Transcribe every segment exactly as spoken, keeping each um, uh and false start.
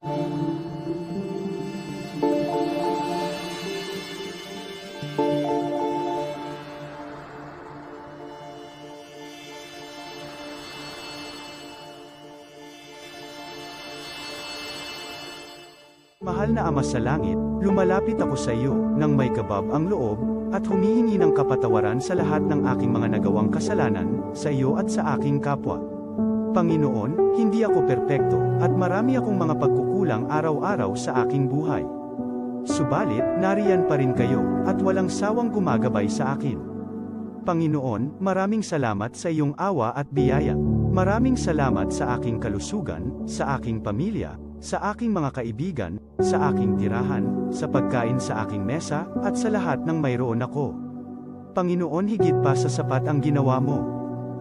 Mahal na Ama sa Langit, lumalapit ako sa iyo nang may kabab ang loob, at humihingi ng kapatawaran sa lahat ng aking mga nagawang kasalanan, sa iyo at sa aking kapwa. Panginoon, hindi ako perpekto, at marami akong mga pagkukulang araw-araw sa aking buhay. Subalit, nariyan pa rin kayo, at walang sawang gumagabay sa akin. Panginoon, maraming salamat sa iyong awa at biyaya. Maraming salamat sa aking kalusugan, sa aking pamilya, sa aking mga kaibigan, sa aking tirahan, sa pagkain sa aking mesa, at sa lahat ng mayroon ako. Panginoon, higit pa sa sapat ang ginawa mo.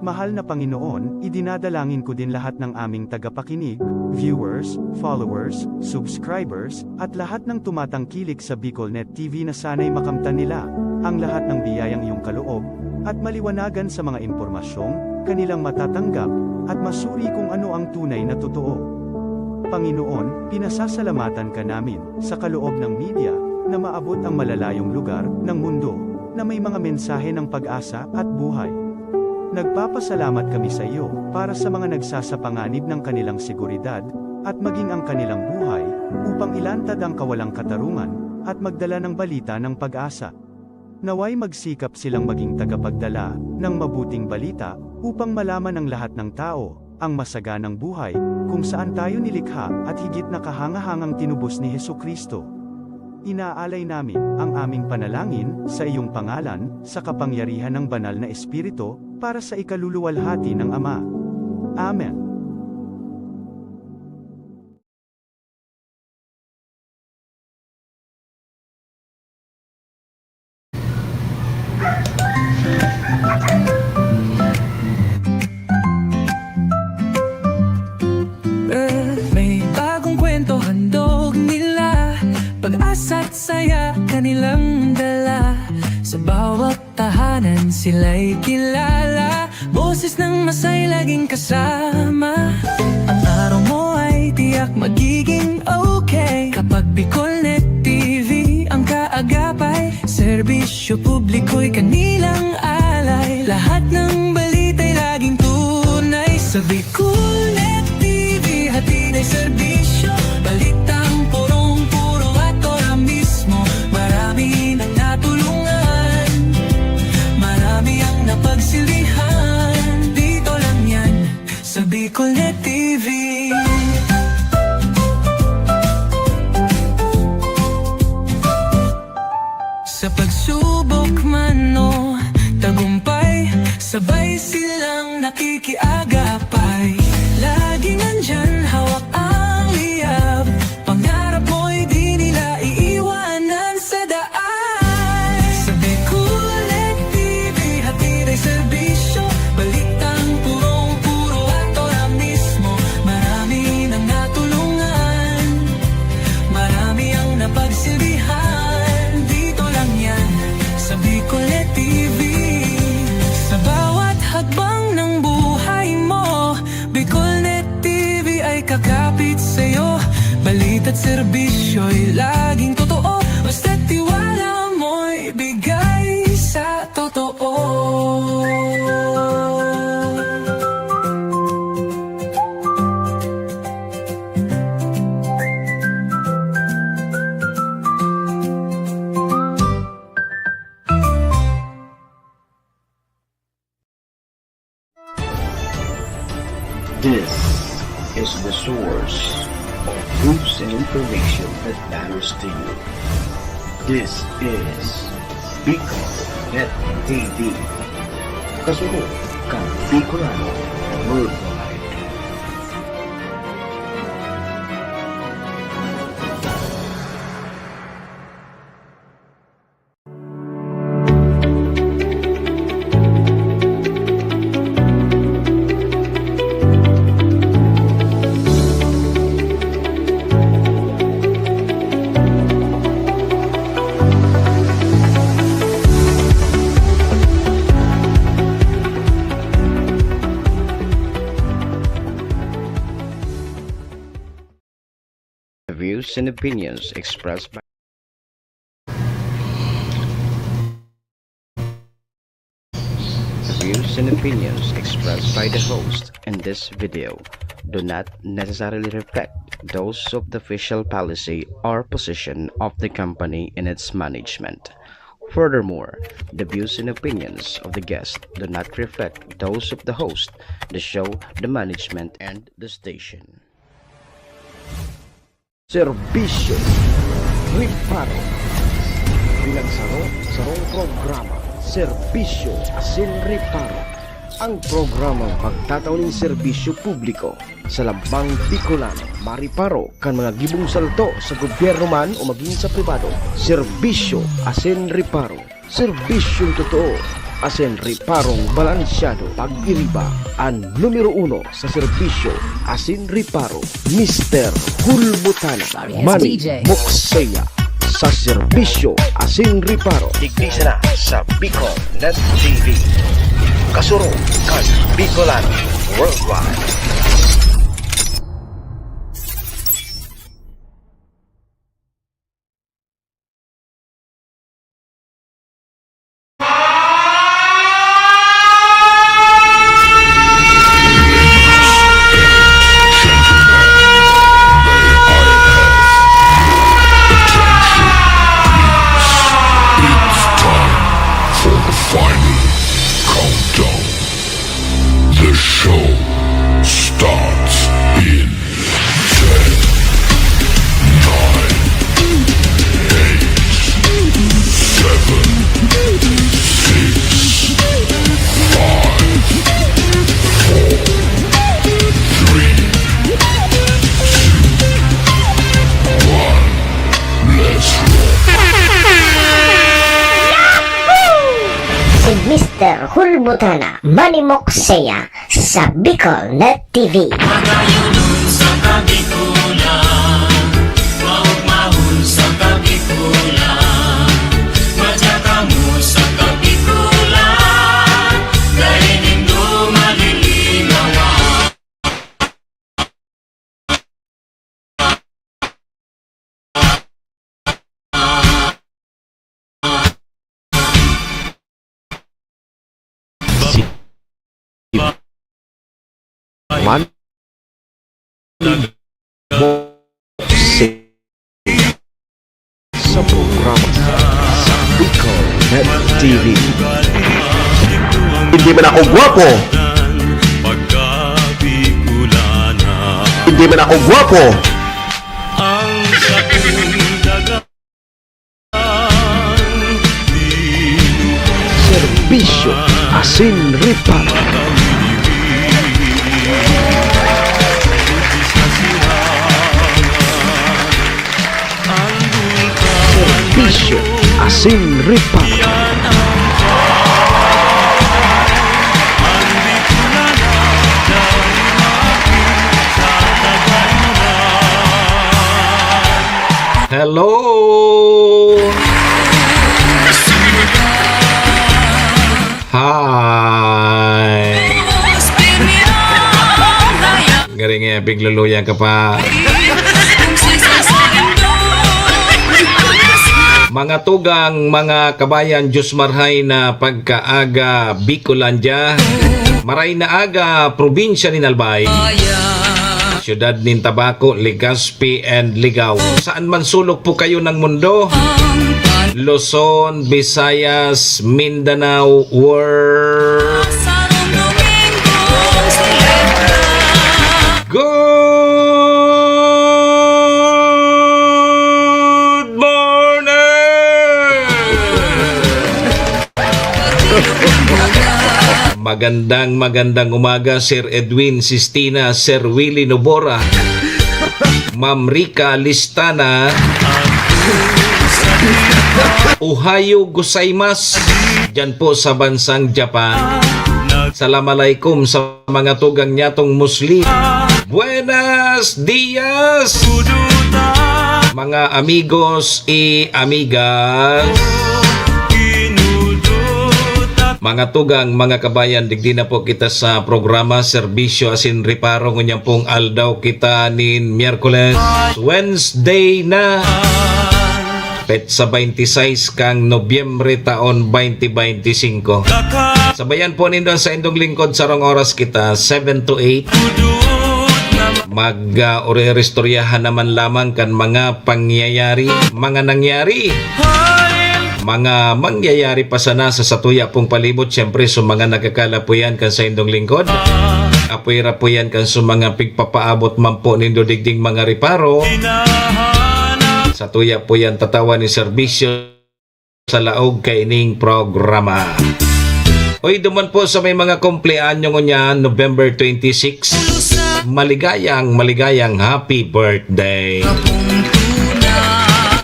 Mahal na Panginoon, idinadalangin ko din lahat ng aming tagapakinig, viewers, followers, subscribers, at lahat ng tumatangkilik sa BicolNet T V na sana'y makamtan nila ang lahat ng biyayang iyong kaloob, at maliwanagan sa mga impormasyong kanilang matatanggap, at masuri kung ano ang tunay na totoo. Panginoon, pinasasalamatan ka namin sa kaloob ng media na maabot ang malalayong lugar ng mundo na may mga mensahe ng pag-asa at buhay. Nagpapasalamat kami sa iyo para sa mga nagsasapanganib ng kanilang seguridad at maging ang kanilang buhay upang ilantad ang kawalang katarungan at magdala ng balita ng pag-asa. Nawa'y magsikap silang maging tagapagdala ng mabuting balita upang malaman ng lahat ng tao ang masaganang buhay kung saan tayo nilikha at higit na kahangahangang tinubos ni Jesu-Cristo. Inaalay namin ang aming panalangin sa iyong pangalan, sa kapangyarihan ng Banal na Espiritu, para sa ikaluluwalhati ng Ama. Amen. Eh, may bagong kwento handog nila, pag-asa't saya kanilang dala. Sa bawat tahanan sila'y kilala, boses ng masay laging kasama. Ang araw mo ay tiyak magiging okay kapag BicolNet T V ang kaagapay. Serbisyo publiko'y kanilang alay, lahat ng balita'y laging tunay. Sa BicolNet T V, hatid ay serbisyo, balitang purong-puro at ora mismo. Marami nang natulungan, marami ang napagsilbihan. Dito lang yan, sa BicolNet T V. Sa pagsubok man o tagumpay, sabay silang nakikiagapay. Laging nandyan, hawak ang liyab, pangarap mo'y di nila iiwanan sa daan. Sa BicolNet T V, hatid ay serbisyo, balitang purong-puro at ora mismo. Marami nang natulungan, marami ang napagsilbihan. Dito lang yan, sa BicolNet T V. Sa bawat hakbang ng buhay mo, BicolNet T V ay kakapit sa'yo. Balita't serbisyo'y laging totoo, basta't tiwala mo'y bigay sa totoo. This is the source of news and information that matters to you. This is Bicol Net T V. Kasunod kan Bicolano Worldwide. Views and opinions expressed by The views and opinions expressed by the host in this video do not necessarily reflect those of the official policy or position of the company and its management. Furthermore, the views and opinions of the guest do not reflect those of the host, the show, the management, and the station. Serbisyo, reparo. Pinagsaro sa sarong programa, serbisyo asin reparo. Ang programang magtatao nin serbisyo publiko sa lambang Bicolano, mareparo kan mga gibong salto sa gobyerno man o magin sa pribado. Serbisyo asin reparo. Serbisyong totoo asin reparong balansyado. Pag-iriba, an numero uno sa serbisyo asin reparo, Mister Hulbutana, Sorry, it's Manny D J. Mokseya, sa serbisyo asin reparo. Digdi sana sa Bicol Net T V. Kasurog kan Bicolano Worldwide. It's time for the final countdown. The show starts in ten, nine, eight, seven, six, five, four, three, two, one. Let's roll. Si Mister Hulbutana, Manny Mokseya, sa Bicol Net T V. Magayunon sa Kabikulan, maugmahon sa Kabikulan, madya kamo sa Kabikulan, dai nindo malilinawan. Si Man Mo Si sa programa sa Bicol Net T V. Hindi man ako gwapo. Hindi man ako gwapo. Serbisyo asin reparo. Serbisyo asin reparo. Hello! Hi! Ngari nga, pigluluya ka pa. Mga tugang, mga kabayan, Diyos marhay na pagkaaga, Bicolandia. Maray na aga, probinsya nin Albay. Siyudad nin Tabaco, Legazpi, and Ligao. Saan man sulok po kayo ng mundo, Luzon, Visayas, Mindanao, world. Good morning! Magandang, magandang umaga, Sir Edwin Sistina, Sir Willie Nobora, Ma'am Rica Listana. Ohayo gozaimasu, dyan po sa bansang Japan. Salam alaikum sa mga tugang nyatong Muslim. Buenas dias, mga amigos y amigas. Mga tugang, mga kabayan, digdi na po kita sa programa, Serbisyo asin Reparo. Ngunyan pong aldaw kita nin Miyerkules, Wednesday na. Petsa twenty-six kan Nobyembre taon twenty twenty-five. Sabayan po nindo ang saindong lingkod, sarong oras kita, seven to eight. Mag, ah, ori-, oristoryahan naman lamang kan mga pangyayari, mga nangyari, mga mangyayari pa sana sa satuya pong palibot. Siyempre, sa mga nagkakalapuyan kan saindong lingkod, apoy-rapuyan kan sa mga pigpapaabot man po nindo digding mga reparo. Satuya po yan tatawan ni serbisyo sa laog kaining programa. Oy, duman po sa may mga kumpleanyo ngunyan, November twenty-six, maligayang, maligayang happy birthday.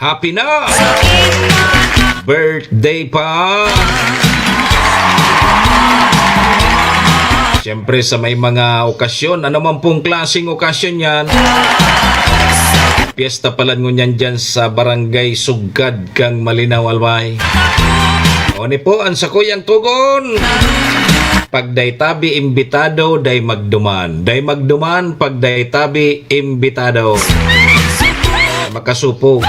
Happy na! Birthday pa! Siyempre, sa may mga okasyon, ano man pong klaseng okasyon yan, piyesta palan ngunyan dyan sa Barangay Sugkad kang Malinaw, Albay. Oni po ang sakuyang tugon. Pag dai tabi imbitado, dai magduman. Dai magduman, pag dai tabi imbitado. Makasupog.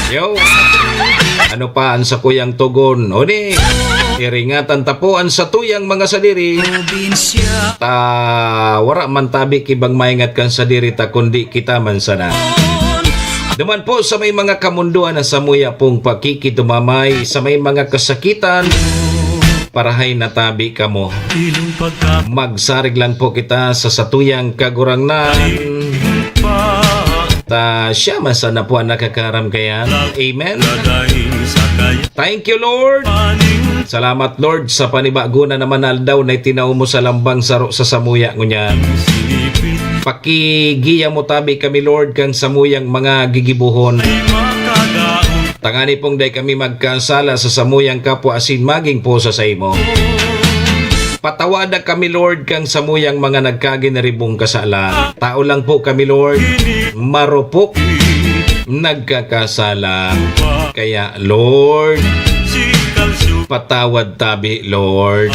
Yo. Ano pa ang sakuyang tugon? Oni, iringatan ta po ang satuyang mga sadiri. Ta wara man tabi ki bang maingat kan sadiri ta, kundi kita man sana. Duman po sa may mga kamundoan na samuya pong pakikidumamay, sa may mga kasakitan, parahay na tabi kamo. Magsarig lang po kita sa satuyang Kagurangnan. Ta siya man sana po ang nakakaram kaya. Amen. Thank you, Lord. Salamat, Lord, sa panibago na naman na aldaw na itinao mo sa lambang saro sa samuya ngunyan. Pakigiya mo tabi kami, Lord, kang samuyang mga gigibohon. Tangani pong dai kami magkasala sa samuyang kapwa asin magin po sa saimo. Patawada kami, Lord, kang samuyang mga nagkaginaribong kasalan. Tao lang po kami, Lord, marupok, nagkakasala. Kaya, Lord, patawad tabi, Lord.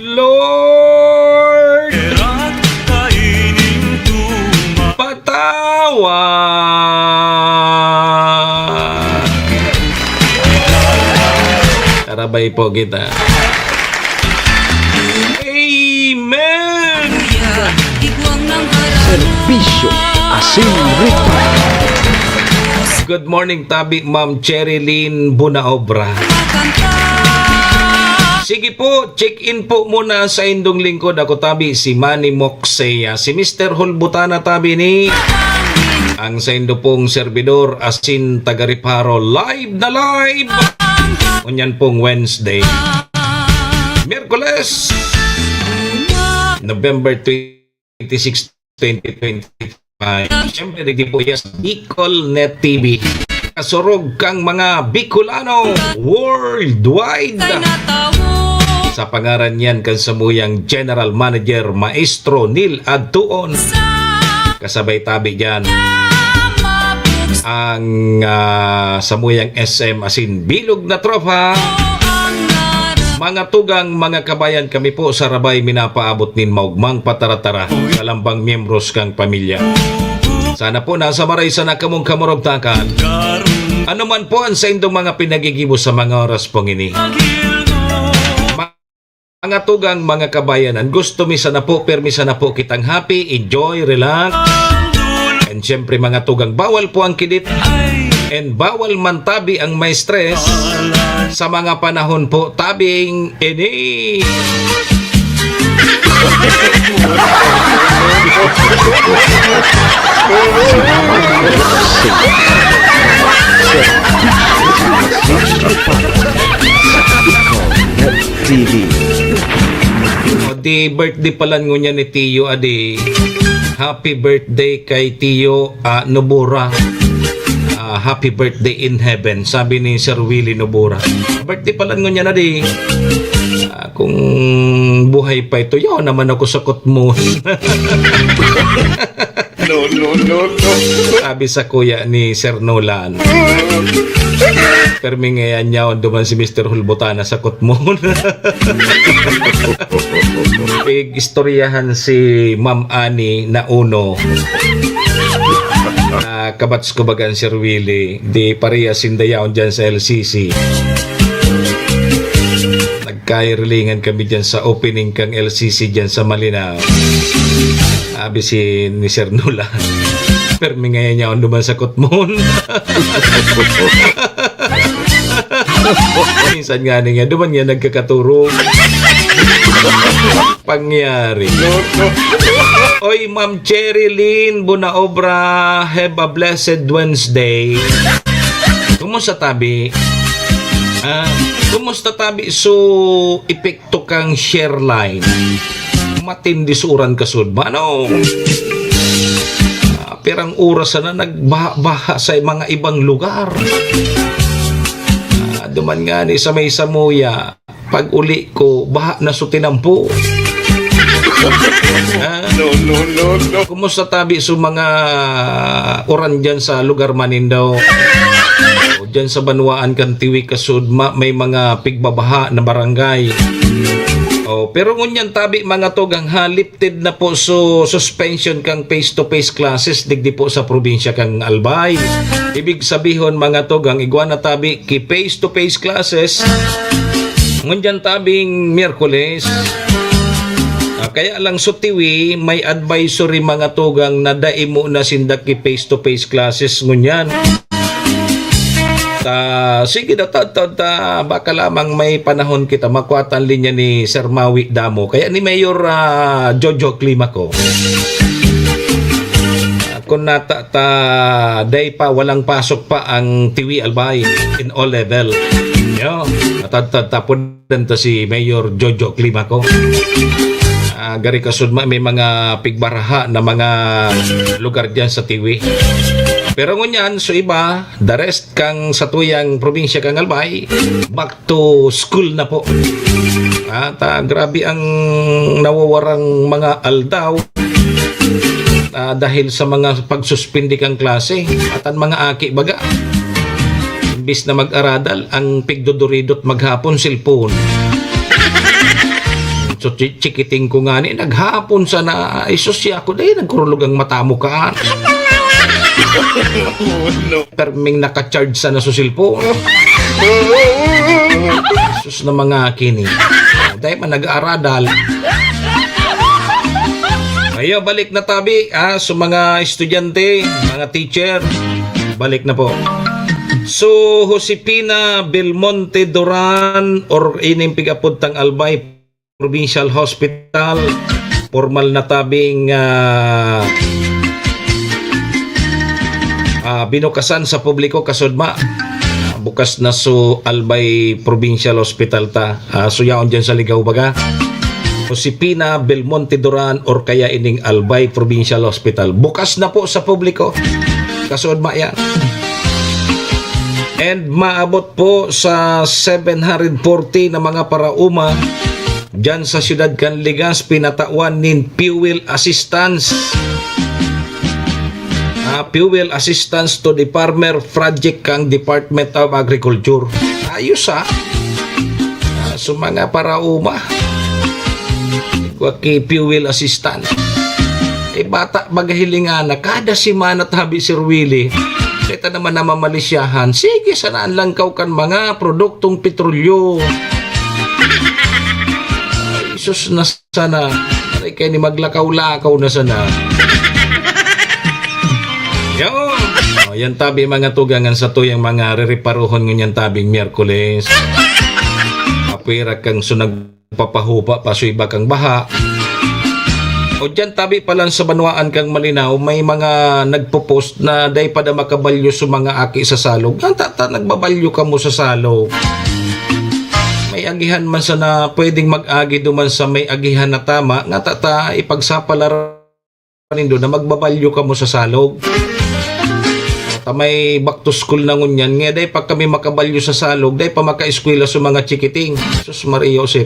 Lord, patawad. Karabay po kita. Amen! Serbisyo asin reparo. Good morning, tabi, Ma'am Cherilyn Bunaobra. Sige po, check-in po muna sa indong lingkod. Ako tabi, si Manny Moxea. Si Mister Hulbutana tabi ni ang saindo pong servidor, asin taga-reparo, live na live. Unyan pong Wednesday. Miyerkules, November twenty-six, twenty twenty-five. Siyempre, digdi po yan sa Bicol Net T V. Kasurog kang mga Bicolano worldwide. Sa pangaran yan kan samuyang General Manager, Maestro Neil Adtuon. Kasabay tabi dyan ang, ah, samuyang S M asin bilog na tropa. Mga tugang, mga kabayan, kami po sa Rabay minapaabot nin maugmang pataratara sa lambang miyembros kang pamilya. Sana po nasa maray sana kamong kamurugtakan. Ano man po ang saindong mga pinagigibo sa mga oras pong ini. Mga tugang, mga kabayan, ang gusto mi sana po, pirmi sana po kitang happy, enjoy, relax. And syempre, mga tugang, bawal po ang kidit. And bawal man tabi ang may stress sa mga panahon po tabing ini. T V. O, di birthday pala ngunyan ni Tiyo, adi. Happy birthday kay Tiyo, ah, Nobura. Ah, happy birthday in heaven, sabi ni Sir Willie Nobura. Birthday pala ngunyan, adi. Ah, kung buhay pa ito, yaw naman ako sa kutmon. No, no, no, no. Sabi sa kuya ni Sir Nolan. Permi ngayan niya, duman si Mister Hulbutana sa Kutmon. Pig-istoryahan si Ma'am Annie na uno. Ah, kabats ko baga an Sir Willie, di parehas sinda yaon dyan sa L C C. Nagkahirilingan kami dyan sa opening kang L C C dyan sa Malinao. Abi si ni Sir Nolan. Permi ngayan niya duman sa Kutmon. Minsan nga ni nga, duman nga nagkakaturog. Pangyari. Oy, Ma'am Cherry Lynn Bunaobra, have a blessed Wednesday. Kumusta tabi? Ah, kumusta tabi so epekto kang share line? Matindi sa uran kasud, mano? Ah, pirang oras na nagbaha-baha sa mga ibang lugar. Ah, duman nga ni sa may Samuya, pag uli ko, baha na so tinampo. Ah? No, no, no, no. Kumusta tabi so mga uran dyan sa lugar man nindo? O dyan sa banwaan kan Tiwi kasud, ma-, may mga pigbabaha na barangay. O, pero ngunyan tabi mga tugang ha, lifted na po so suspension kang face-to-face classes digdi po sa probinsya kang Albay. Ibig sabihon mga tugang, igwa na tabi ki face-to-face classes ngunyan tabing Miyerkules. Ah, kaya lang so Tiwi, may advisory mga tugang na dai mo na sinda ki face-to-face classes ngunyan. Ta, sige na, ta, ta, ta, baka lamang may panahon kita makuha ta an linya ni Sir Mawi Damo, kaya ni Mayor, ah, Jojo Climaco. Ah, kung nata ta, day pa, walang pasok pa ang Tiwi Albay in all level. Yo, natadtad tapon ta si Mayor Jojo Climaco. Ah, gari kasud ma-, may mga pigbaraha na mga lugar diyan sa Tiwi. Pero ngunyan, so iba, the rest kang satuyang probinsya kang Albay, back to school na po. At, ah, grabe ang nawawarang mga aldaw, ah, dahil sa mga pagsuspindi kang klase. At ang mga aki baga, imbis na mag-aradal, ang pigduduridot maghapon, cellphone. So, chi-, chikiting ko nga ni, naghapon sana, ay, sus, ya ako, dahil nagkurulog ang mata mo ka. Perming naka-charge sana sa cellphone. Sus na mga kini. Dahil man nag-aaradal. Ayo, balik na tabi, ah, sa mga estudyante, mga teacher. Balik na po. So, Josefina Belmonte Duran, or ining pig-apod tang Albay, Provincial Hospital, formal na tabing, ah, ah, binukasan sa publiko, kasudma. Ah, bukas na so Albay Provincial Hospital ta. Ah, so yaon dyan sa Ligao baga. Josefina Belmonte Duran or kaya ining Albay Provincial Hospital. Bukas na po sa publiko. Kasudma yan. And maabot po sa seven hundred forty na mga paraoma diyan sa siyudad kan Legazpi natawan nin fuel assistance. Ah, fuel assistance to the farmer project kang Department of Agriculture. Ayos, ah. Ah, so mga paraoma, igwa ki fuel assistance. Eh, bata, baga hilingan na, kada semana tabi, Sir Willie, kita naman na mamalisyahan. Sige, sanaan lang kaw kan mga produktong petrolyo. Ay, sus na sana. Aray, kaya ni maglakaw-lakaw na sana. Yo! O, yan tabi, mga tugangan, sa tuyang mga ririparohon ngunyan tabing Miyerkules. Apwera kang sunag papahupa pa so iba kang baha. O diyan tabi pa lang sa banwaan kang Malinao, may mga nagpo-post na dai pa daw makabalyo sa mga aki sa salog. Nga ta, ta, nagbabalyo kamo sa salog. May agihan man sana pwedeng mag-agi duman sa may agihan na tama, nga ta, ta, ipagsapalaran nindo na magbabalyo kamo sa salog. Ta may back to school na ngunyan, nga dai pa kami makabalyo sa salog, dai pa makaeskwela sa mga chikiting. Sus Maria Josep.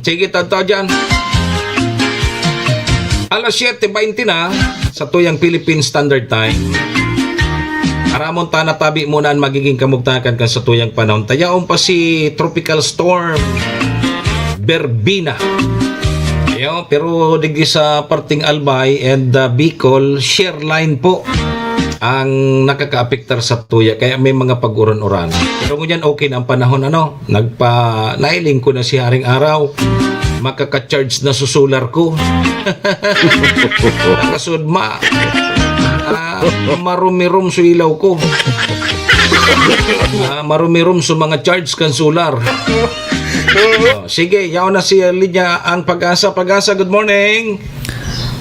Sige, tadto dyan. Alas siyete baynte na sa tuyang Philippine Standard Time. Aramon ta na tabi muna an magiging kamugtakan kan sa tuyang panahon. Tayaon pa si Tropical Storm Verbena. Ayo, pero digdi sa parting Albay and, ah, Bicol, shear line po ang nakakaapektar sa tuya. Kaya may mga pag-uran-uran. Pero ngunyan okay na ang panahon, ano? Nagpa-, nailing ko na si Haring Araw. Makaka-charge na su solar ko. Nakasud ma. Ah, marumirom su ilaw ko. Ah, marumirom su mga charge kan solar. Oh, sige, yaon na si Lydia ang Pag-asa. Pag-asa, good morning.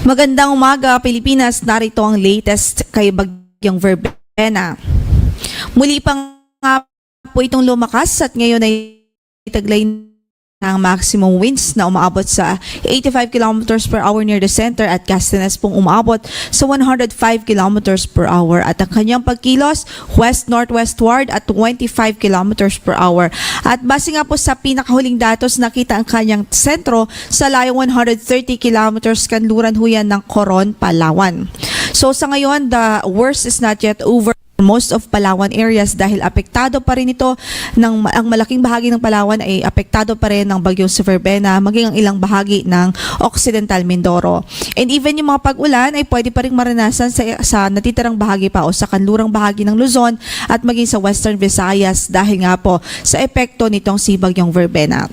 Magandang umaga, Pilipinas. Narito ang latest kay Bagyong Verbena. Muli pa nga po itong lumakas at ngayon ay taglay ng maximum winds na umaabot sa eighty-five kilometers per hour near the center at gustiness pong umaabot sa one hundred five kilometers per hour at ang kanyang pagkilos west-northwestward at twenty-five kilometers per hour. At base nga po sa pinakahuling datos, nakita ang kanyang sentro sa layong one hundred thirty kilometers kanluran huyan ng Coron, Palawan. So sa ngayon, the worst is not yet over most of Palawan areas dahil apektado pa rin ito ng ang malaking bahagi ng Palawan ay apektado pa rin ng bagyong si Verbena, maging ang ilang bahagi ng Occidental Mindoro. And even yung mga pag-ulan ay pwede pa rin maranasan sa, sa natitirang bahagi pa o sa kanlurang bahagi ng Luzon at maging sa Western Visayas dahil nga po sa epekto nitong si Bagyong Verbena.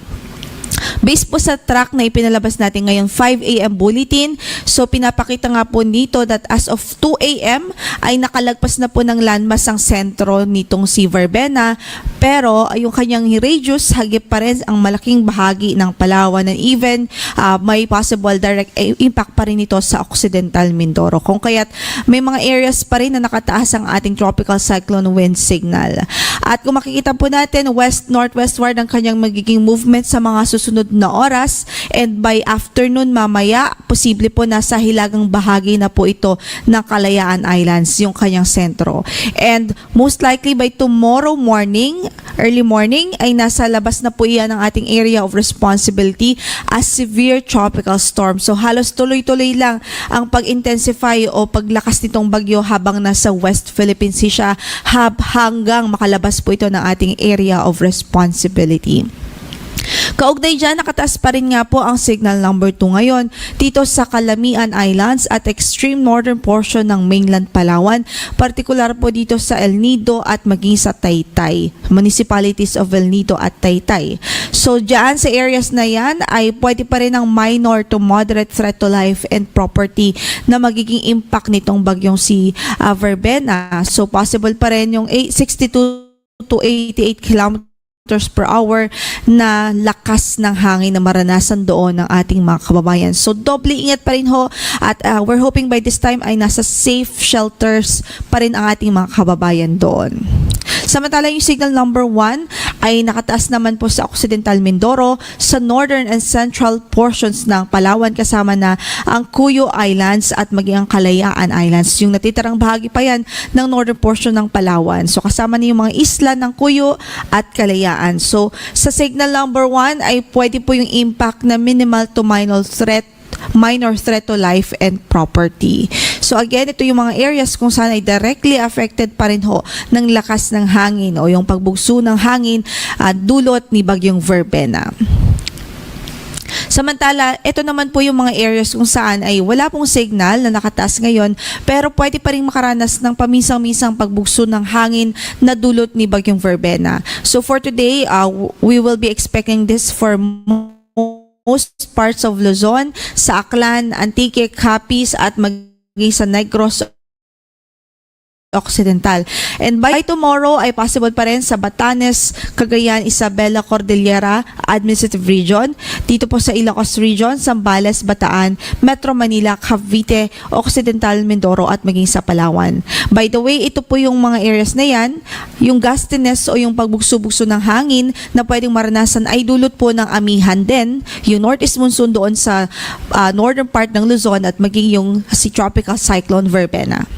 Based po sa track na ipinalabas natin ngayon, five a.m. bulletin, so pinapakita nga po nito that as of two a.m. ay nakalagpas na po ng landmass ang sentro nitong si Verbena, pero yung kanyang radius, hagip pa rin ang malaking bahagi ng Palawan and even uh, may possible direct impact pa rin ito sa Occidental Mindoro. Kung kaya't may mga areas pa rin na nakataas ang ating tropical cyclone wind signal. At kung makikita po natin, west-northwestward ang kanyang magiging movement sa mga susunod na oras. And by afternoon mamaya, posible po nasa hilagang bahagi na po ito ng Kalayaan Islands, yung kanyang sentro. And most likely by tomorrow morning, early morning, ay nasa labas na po iyan ng ating area of responsibility as severe tropical storm. So halos tuloy-tuloy lang ang pag-intensify o paglakas nitong bagyo habang nasa West Philippine Sea siya hab hanggang makalabas po ito ng ating area of responsibility. Kaugnay dyan, nakataas pa rin nga po ang signal number two ngayon dito sa Calamian Islands at extreme northern portion ng mainland Palawan, partikular po dito sa El Nido at maging sa Taytay, municipalities of El Nido at Taytay. So, dyan sa areas na yan ay pwede pa rin ang minor to moderate threat to life and property na magiging impact nitong bagyong si ah, Verbena. So, possible pa rin yung eight- sixty-two to eighty-eight kilometers per hour na lakas ng hangin na maranasan doon ng ating mga kababayan. So, doble ingat pa rin ho at ah, we're hoping by this time ay nasa safe shelters pa rin ang ating mga kababayan doon. Samantala, yung signal number one ay nakataas naman po sa Occidental Mindoro, sa northern and central portions ng Palawan, kasama na ang Cuyo Islands at maging ang Kalayaan Islands. Yung natitirang bahagi pa yan ng northern portion ng Palawan. So, kasama na yung mga isla ng Cuyo at Kalayaan. So, sa signal number one ay pwede po yung impact na minimal to minor threat minor threat to life and property. So again, ito yung mga areas kung saan ay directly affected pa rin ho ng lakas ng hangin o yung pagbugso ng hangin at dulot ni Bagyong Verbena. Samantala, ito naman po yung mga areas kung saan ay wala pong signal na nakataas ngayon, pero pwede pa rin makaranas ng paminsang-minsang pagbugso ng hangin na dulot ni Bagyong Verbena. So for today, uh, we will be expecting this for most parts of Luzon, sa Aklan, Antique, Capiz at maging sa Negros Occidental. And by tomorrow ay possible pa rin sa Batanes, Cagayan, Isabela, Cordillera Administrative Region, dito po sa Ilocos Region, Zambales, Bataan, Metro Manila, Cavite, Occidental Mindoro at maging sa Palawan. By the way, ito po yung mga areas na yan, yung gustiness o yung pagbugso-bugso ng hangin na pwedeng maranasan ay dulot po ng amihan din, yung northeast monsoon doon sa ah, northern part ng Luzon at maging yung si Tropical Cyclone Verbena.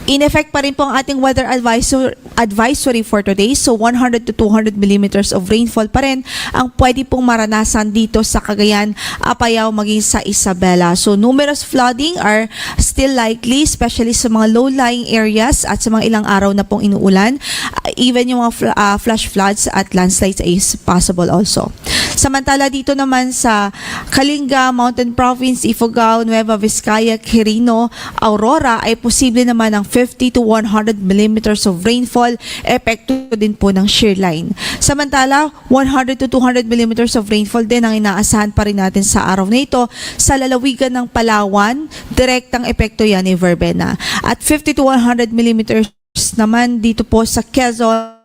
In effect pa rin po ang ating weather advisor advisory for today. So, one hundred to two hundred millimeters of rainfall pa rin ang pwede pong maranasan dito sa Cagayan, Apayao, maging sa Isabela. So, numerous flooding are still likely, especially sa mga low-lying areas at sa mga ilang araw na pong inuulan. Uh, even yung mga fl- uh, flash floods at landslides is possible also. Samantala dito naman sa Kalinga, Mountain Province, Ifugao, Nueva Vizcaya, Quirino, Aurora ay posible naman ang fifty to one hundred millimeters of rainfall, epekto din po ng shear line. Samantala, one hundred to two hundred millimeters of rainfall din ang inaasahan pa rin natin sa araw na ito sa lalawigan ng Palawan, direktang epekto yan ni verbena. At fifty to one hundred millimeters naman dito po sa Quezon,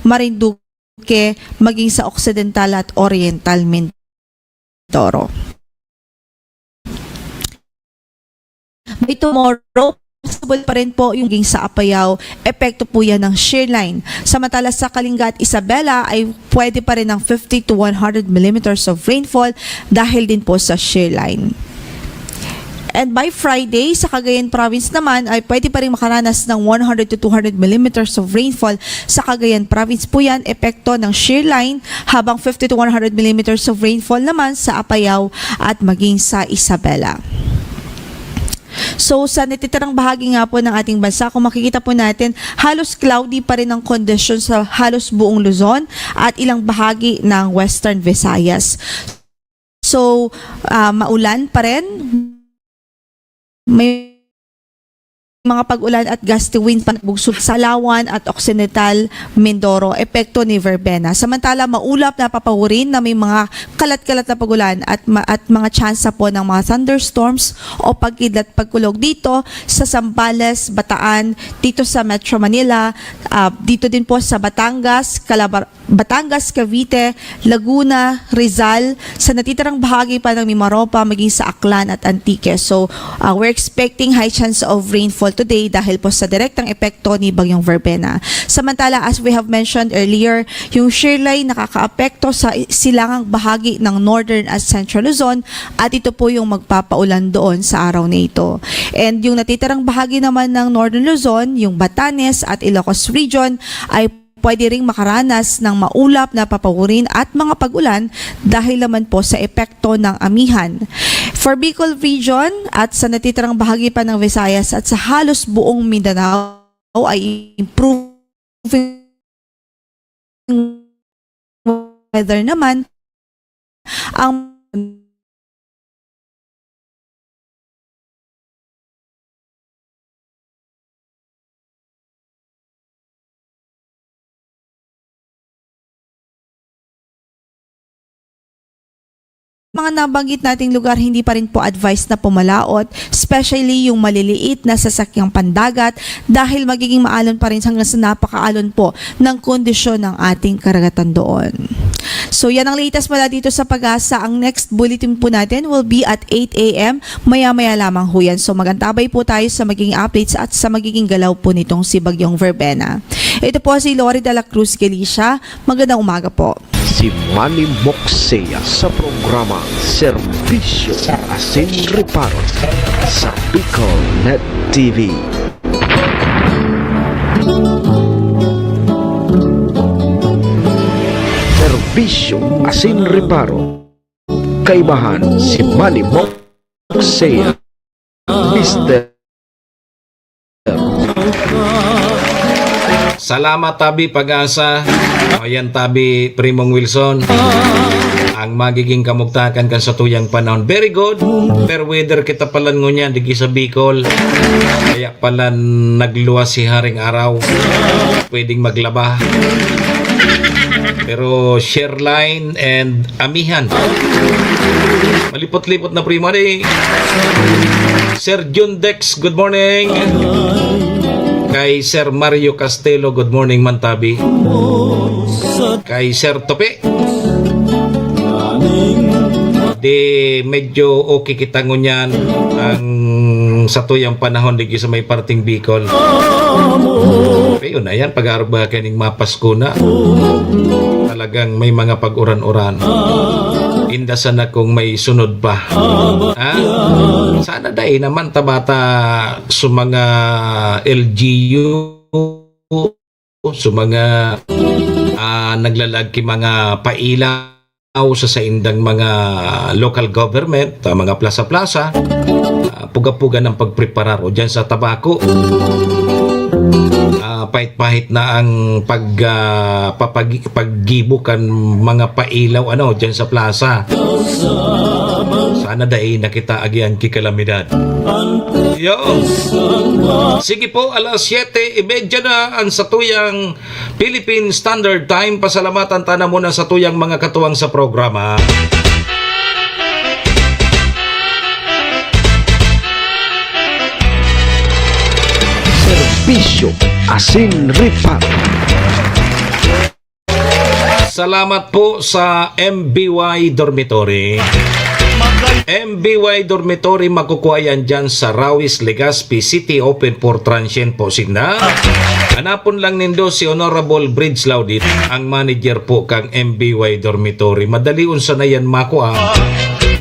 Marinduque, maging sa Occidental at Oriental Mindoro. By tomorrow, possible pa rin po yung maging sa Apayao, epekto po yan ng shear line. Samantala sa Kalinga at Isabela ay pwede pa rin ng fifty to one hundred millimeters of rainfall dahil din po sa shear line. And by Friday, sa Cagayan Province naman ay pwede pa rin makaranas ng one hundred to two hundred millimeters of rainfall. Sa Cagayan Province po yan, epekto ng shear line, habang fifty to one hundred millimeters of rainfall naman sa Apayao at maging sa Isabela. So, sa natitirang bahagi nga po ng ating bansa, kung makikita po natin, halos cloudy pa rin ang kondisyon sa halos buong Luzon at ilang bahagi ng Western Visayas. So, ah, maulan pa rin. May mga pag-ulan at gusty wind pa nabugsog sa Palawan at Occidental Mindoro, epekto ni verbena. Samantala, maulap na papahurin na may mga kalat-kalat na pag-ulan at ma- at mga tsansa po ng mga thunderstorms o pagkidlat pagkulog dito sa Zambales, Bataan, dito sa Metro Manila, ah, dito din po sa Batangas, Calabar-, Batangas, Cavite, Laguna, Rizal, sa natitirang bahagi pa ng Mimaropa, maging sa Aklan at Antique. So, uh, we're expecting high chance of rainfall today dahil po sa direktang epekto ni Bagyong Verbena. Samantala, as we have mentioned earlier, yung shear line nakakaapekto sa silangang bahagi ng Northern at Central Luzon at ito po yung magpapaulan doon sa araw na ito. And yung natitirang bahagi naman ng Northern Luzon, yung Batanes at Ilocos Region, ay pwede ring makaranas ng maulap na papahurin at mga pag-ulan dahil naman po sa epekto ng amihan. For Bicol Region at sa natitirang bahagi pa ng Visayas at sa halos buong Mindanao ay improving weather naman ang mga nabanggit nating lugar, hindi pa rin po advised na pumalaot, especially yung maliliit na sasakyang pandagat, dahil magiging maalon pa rin hanggang sa napakaalon po ng kondisyon ng ating karagatan doon. So, yan ang latest mula dito sa Pag-asa. Ang next bulletin po natin will be at eight a m. Maya-maya lamang ho yan. So, mag-antabay po tayo sa magiging updates at sa magiging galaw po nitong si Bagyong Verbena. Ito po si Lori de la Cruz Galicia. Magandang umaga po. Si Manny Moxea sa programa Serbisyo Asin Reparo sa Bicol Net T V. Serbisyo Asin Reparo. Kaibahan si Manny Moxea, Mister Salamat, Tabi Pag-asa. O, yan, Tabi Primong Wilson. Ang magiging kamugtakan kan satuyang panahon. Very good. Fair weather kita palan ngunyan, digi sa Bicol. Kaya palan nagluwas si Haring Araw. Pwedeng maglaba. Pero shear line and amihan. Malipot-lipot na, Primo. Ade. Sir Jun Dex, good morning. Kay Sir Mario Castelo, good morning, Mantabi. Kay Sir Tope. Di medyo okay kita ngunyan ang satuyang panahon digi sa may parting Bicol. Ayun, ayan, pag-aarog ba kaning mapasko na? Talagang may mga pag-uran-uran. Inda sana kung may sunod pa. Ha? Sana dai naman ta bata sa mga L G U, sa mga, ah, naglalag ki mga pailaw sa saindang mga local government, ah, mga plaza-plaza, ah, puga-puga ng pagpreparar o dyan sa tabako. Ah, pahit-pahit na ang pag, ah, papag-, paggibo kan mga pailaw, ano, dyan sa plaza. Sana dai na kita agian ki kalamidad. Yo. Sige po, alas siyete y media na ang satuyang Philippine Standard Time. Pasalamatan ta na muna satuyang mga katuwang sa programa. Serbisyo asin reparo. Salamat po sa M B Y Dormitory. M B Y Dormitory, makukuha yan dyan sa Rawis, Legazpi City, open for transient po sinda. Hanapon lang nindo si Honorable Bridge Laudit, ang manager po kang M B Y Dormitory. Madali unsa na yan makua.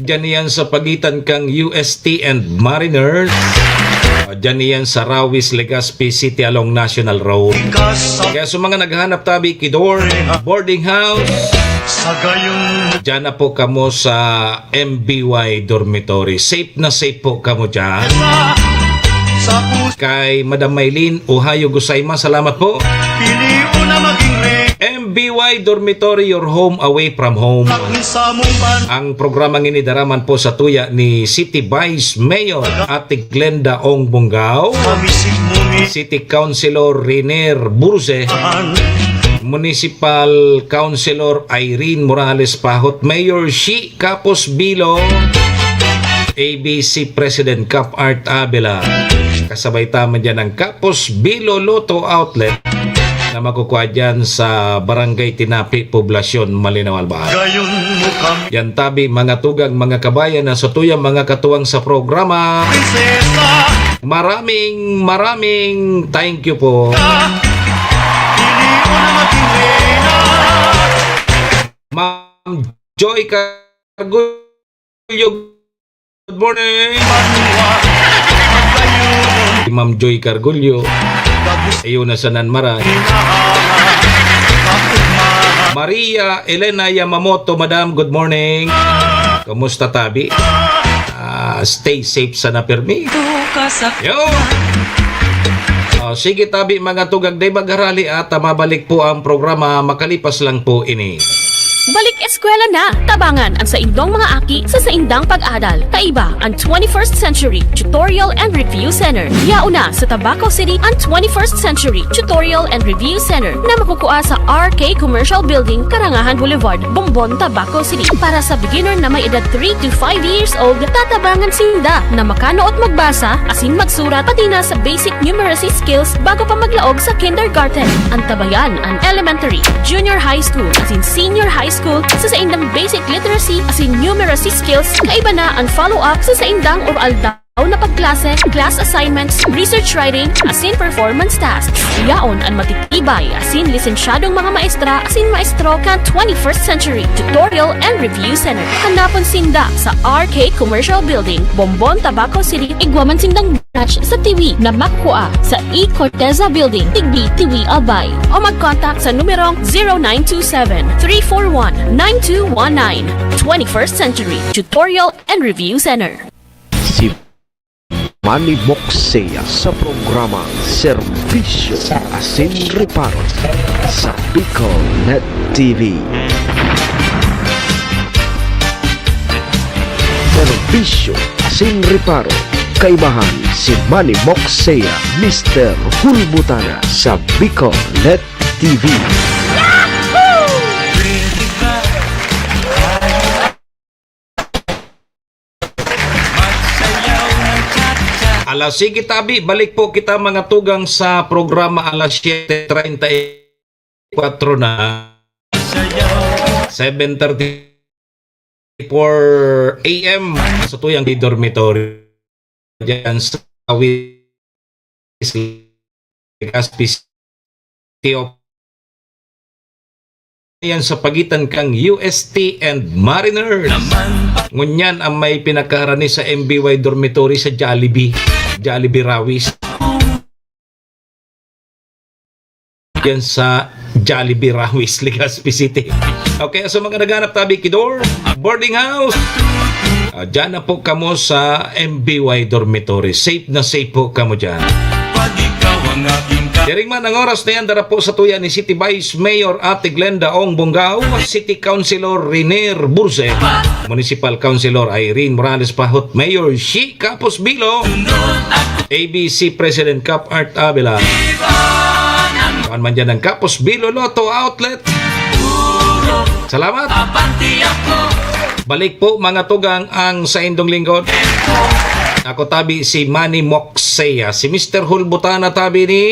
Diyan yan sa pagitan kang U S T and Mariners. Diyan yan sa Rawis, Legazpi City along National Road. Kaya sa mga naghahanap tabi ki dorm, boarding house, diyan na po kamo sa M B Y Dormitory. Safe na safe po kamo dyan. Kay Madam Maylin, ohayo gozaimasu, salamat po. M B Y Dormitory, your home away from home. Ang programang ini daraman po sa tuya ni City Vice Mayor Ate Glenda Ong Bongao, City Councilor Riner Burse, Municipal Councilor Irene Morales Pahot, Mayor Shi Capos Bilo, A B C President Cap Art Abela. Kasabay ta man dyan ang Capos Bilo Lotto Outlet na makukuha dyan sa Barangay Tinapi, Poblacion, Malinao, Albay. Yan tabi, mga tugang, mga kabayan na sa tuyang mga katuwang sa programa. Maraming, maraming thank you po. Ma'am Joy Cargo, Cargullo, good morning. Si Ma'am Joy Cargullo. Ayun na sa Nanmaray. Maria Elena Yamamoto, Madam, good morning. Kamusta tabi? Ah, stay safe sana pirmi. Yo! Oh, sige tabi, mga tugang, day magharali at, ah, mabalik po ang programa makalipas lang po ini. Balik eskwela na! Tabangan an saindong mga aki sa saindang pag-adal. Kaiba an twenty-first Century Tutorial and Review Center. Yaon na sa Tabaco City an twenty-first Century Tutorial and Review Center na makukua sa R K Commercial Building, Karangahan Boulevard, Bombon, Tabaco City. Para sa beginner na may edad three to five years old, tatabangan sinda na makanood magbasa asin magsurat, pati na sa basic numeracy skills bago pa maglaog sa kindergarten. Antabayan an elementary, junior high school, asin senior high school sa saindang basic literacy asin numeracy skills. Kaiba na an follow-up sa saindang oral daw na pagklase, class assignments, research writing, asin performance tasks. Yaon an matitibay asin lisensyadong mga maestra asin maestro kan twenty-first Century Tutorial and Review Center. Hanapon sinda sa R K Commercial Building, Bombon, Tabaco City. Igwa man sindang branch sa Tiwi na makukua sa E Corteza Building, Tigbi, Tiwi, Albay. O mag-contact sa numerong zero nine two seven, three four one, nine two one nine. Twenty-first Century Tutorial and Review Center. Si Manny Moxea sa programang Serbisyo asin Reparo sa Bicol Net T V. Serbisyo asin Reparo, kaibahan si Manny Moxea, Mister Hulbutana sa Bicol Net T V. Alas sige tabi, balik po kita, mga tugang, sa programa alas siyete treinta y cuatro na. Seven thirty-four A M sa tuyang di dormitory. Diyan sa Awis, Legazpi City of yan sa pagitan kang U S T and Mariners. Ngunyan ang may pinakaharani sa M B Y dormitory sa Jollibee. Jollibee Rawis. Yan sa Jollibee Rawis, Legazpi City. Okay, so mga naghanap tabi, Kidor, boarding house. Ah, dyan na po kamo sa M B Y dormitory. Safe na safe po kamo dyan. Pag ikaw ang aking ka- Diring man ang oras na yan, dara po sa tuya ni City Vice Mayor Ate Glenda Ong Bongao, City Councilor Renier Burse, Municipal Councilor Irene Morales Pahot, Mayor Shi Capos Bilo, A B C President Cap Art Avila. Kuan man dyan ang Capos Bilo Lotto Outlet. Salamat. Balik po, mga tugang, ang saindong lingkod. Ako tabi si Manny Moxea, si Mister Hulbutana tabi ni.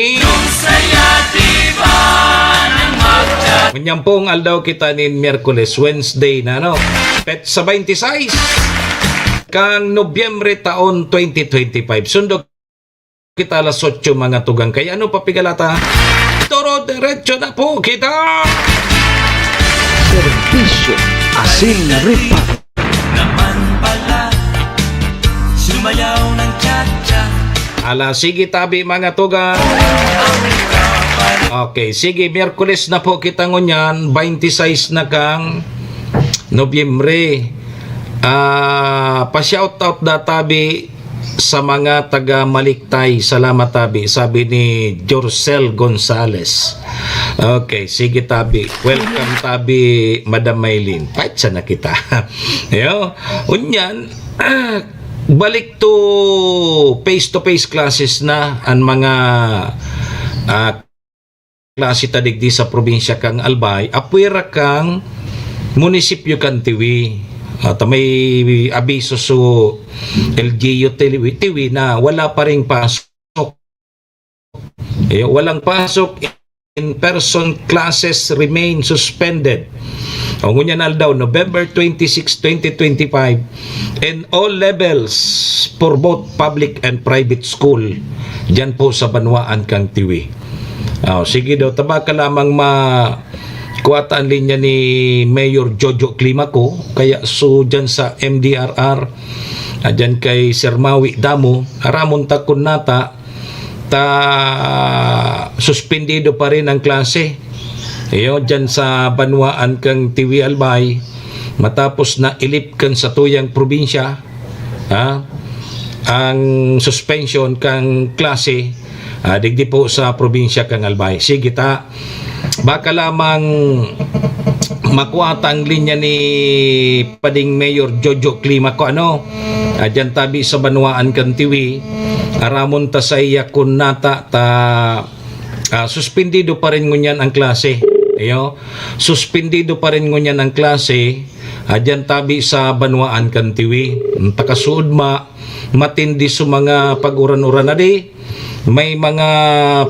Ngunyan pong aldaw kita nin Miyerkules, Wednesday na, no? Petsa twenty-six kang Nobyembre taon twenty twenty-five. Sundog kita alas otso, mga tugang. Kaya ano pa pigalata? Toro, diretso na po kita! Serbisyo, asin, repa. Naman pala, sumayaw ng cha-cha. Ala, sige tabi, mga tugang. Okay, sige, Miyerkules na po kita ngunyan, twenty-six na kang Nobyembre. Ah, pa-shoutout da tabi sa mga taga Maliktay. Salamat tabi, sabi ni Jorcel Gonzales. Okay, sige tabi. Welcome tabi, Madam Maylin. Petsa na kita. Yo, unyan, balik to face-to-face classes na ang mga, ah, klase ta digdi sa probinsya kang Albay, apwera kang munisipyo kan Tiwi. At may abiso so L G U Tiwi, Tiwi na wala pa ring pasok. Eh, walang pasok, in-person classes remain suspended. O ngunyan aldaw, November twenty-six, twenty twenty-five, in all levels for both public and private school, dyan po sa banwaan kang Tiwi. Oh, sige daw, taba ka lamang ma-, kuwata ang linya ni Mayor Jojo Climaco, kaya so dyan sa M D R R, ah, dyan kay Sir Mawi Damo, aramon ta kun nata, ta suspendido pa rin ang klase. Iyo, dyan sa banwaan kang Tiwi Albay, matapos na ilip kan satuyang probinsya, ha, ang suspension kang klase, ah, digdi po sa probinsya kang Albay. Sige ta, baka lamang makuha ta ang linya ni Pading Mayor Jojo Climaco, ano? Ah, dyan tabi sa banwaan kan Tiwi, aramon ta sa iya kun nata ta, ah, suspendido pa rin ngunyan ang klase. Iyo, suspendido pa rin ngunyan ang klase, ah, dyan tabi sa banwaan kan Tiwi. Ang takasuod ma-, matindi sa mga pag-uran-uran na di, may mga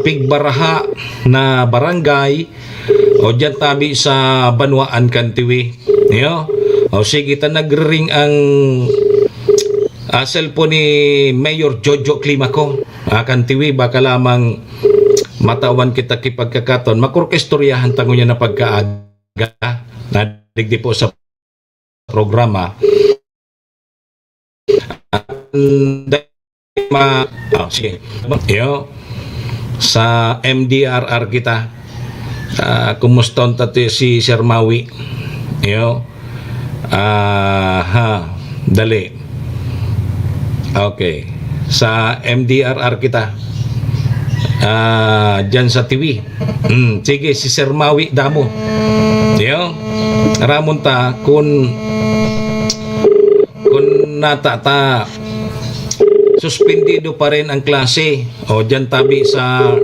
pigbaraha na barangay, o dyan tabi sa banwaan kan Tiwi. Iyo? O sige, ta nagre-ring ang, ah, cellphone ni Mayor Jojo Climaco. Ah, kan Tiwi, baka lamang matawan kita kipagkakaton. Makurkistoryahan ta ngunyan na pagkaaga. Nadigdi po sa programa. Ang ma-, oh, sige. Yo, sa M D R R kita. Ah, kumusta unta ti si Sir Mawi? Yo. Aha, dali. Okay. Sa M D R R kita. Ah, dyan sa Tiwi. Hmm, sige, si Sir Mawi Damo. Yo. Ramon ta kun, kun nata ta suspendido pa rin ang klase. O, dyan tabi sa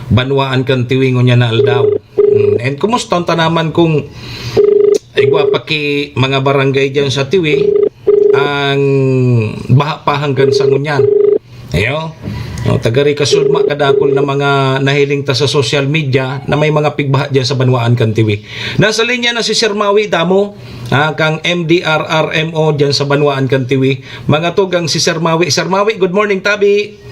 banwaan kan Tiwi ngunyan na aldaw. Hmm, and kumusta ta naman kung igwa pa ki mga barangay dyan sa Tiwi ang baha pa hanggang sa ngunyan? Ayo. O, tagari kasudma, kadakul na mga nahiling ta sa social media na may mga pigbaha dyan sa banwaan kan Tiwi. Nasa linya na si Sir Mawi Damo, ah, kang M D R R M O dyan sa banwaan kan Tiwi. Mga tugang si Sir Mawi. Sir Mawi, good morning, tabi.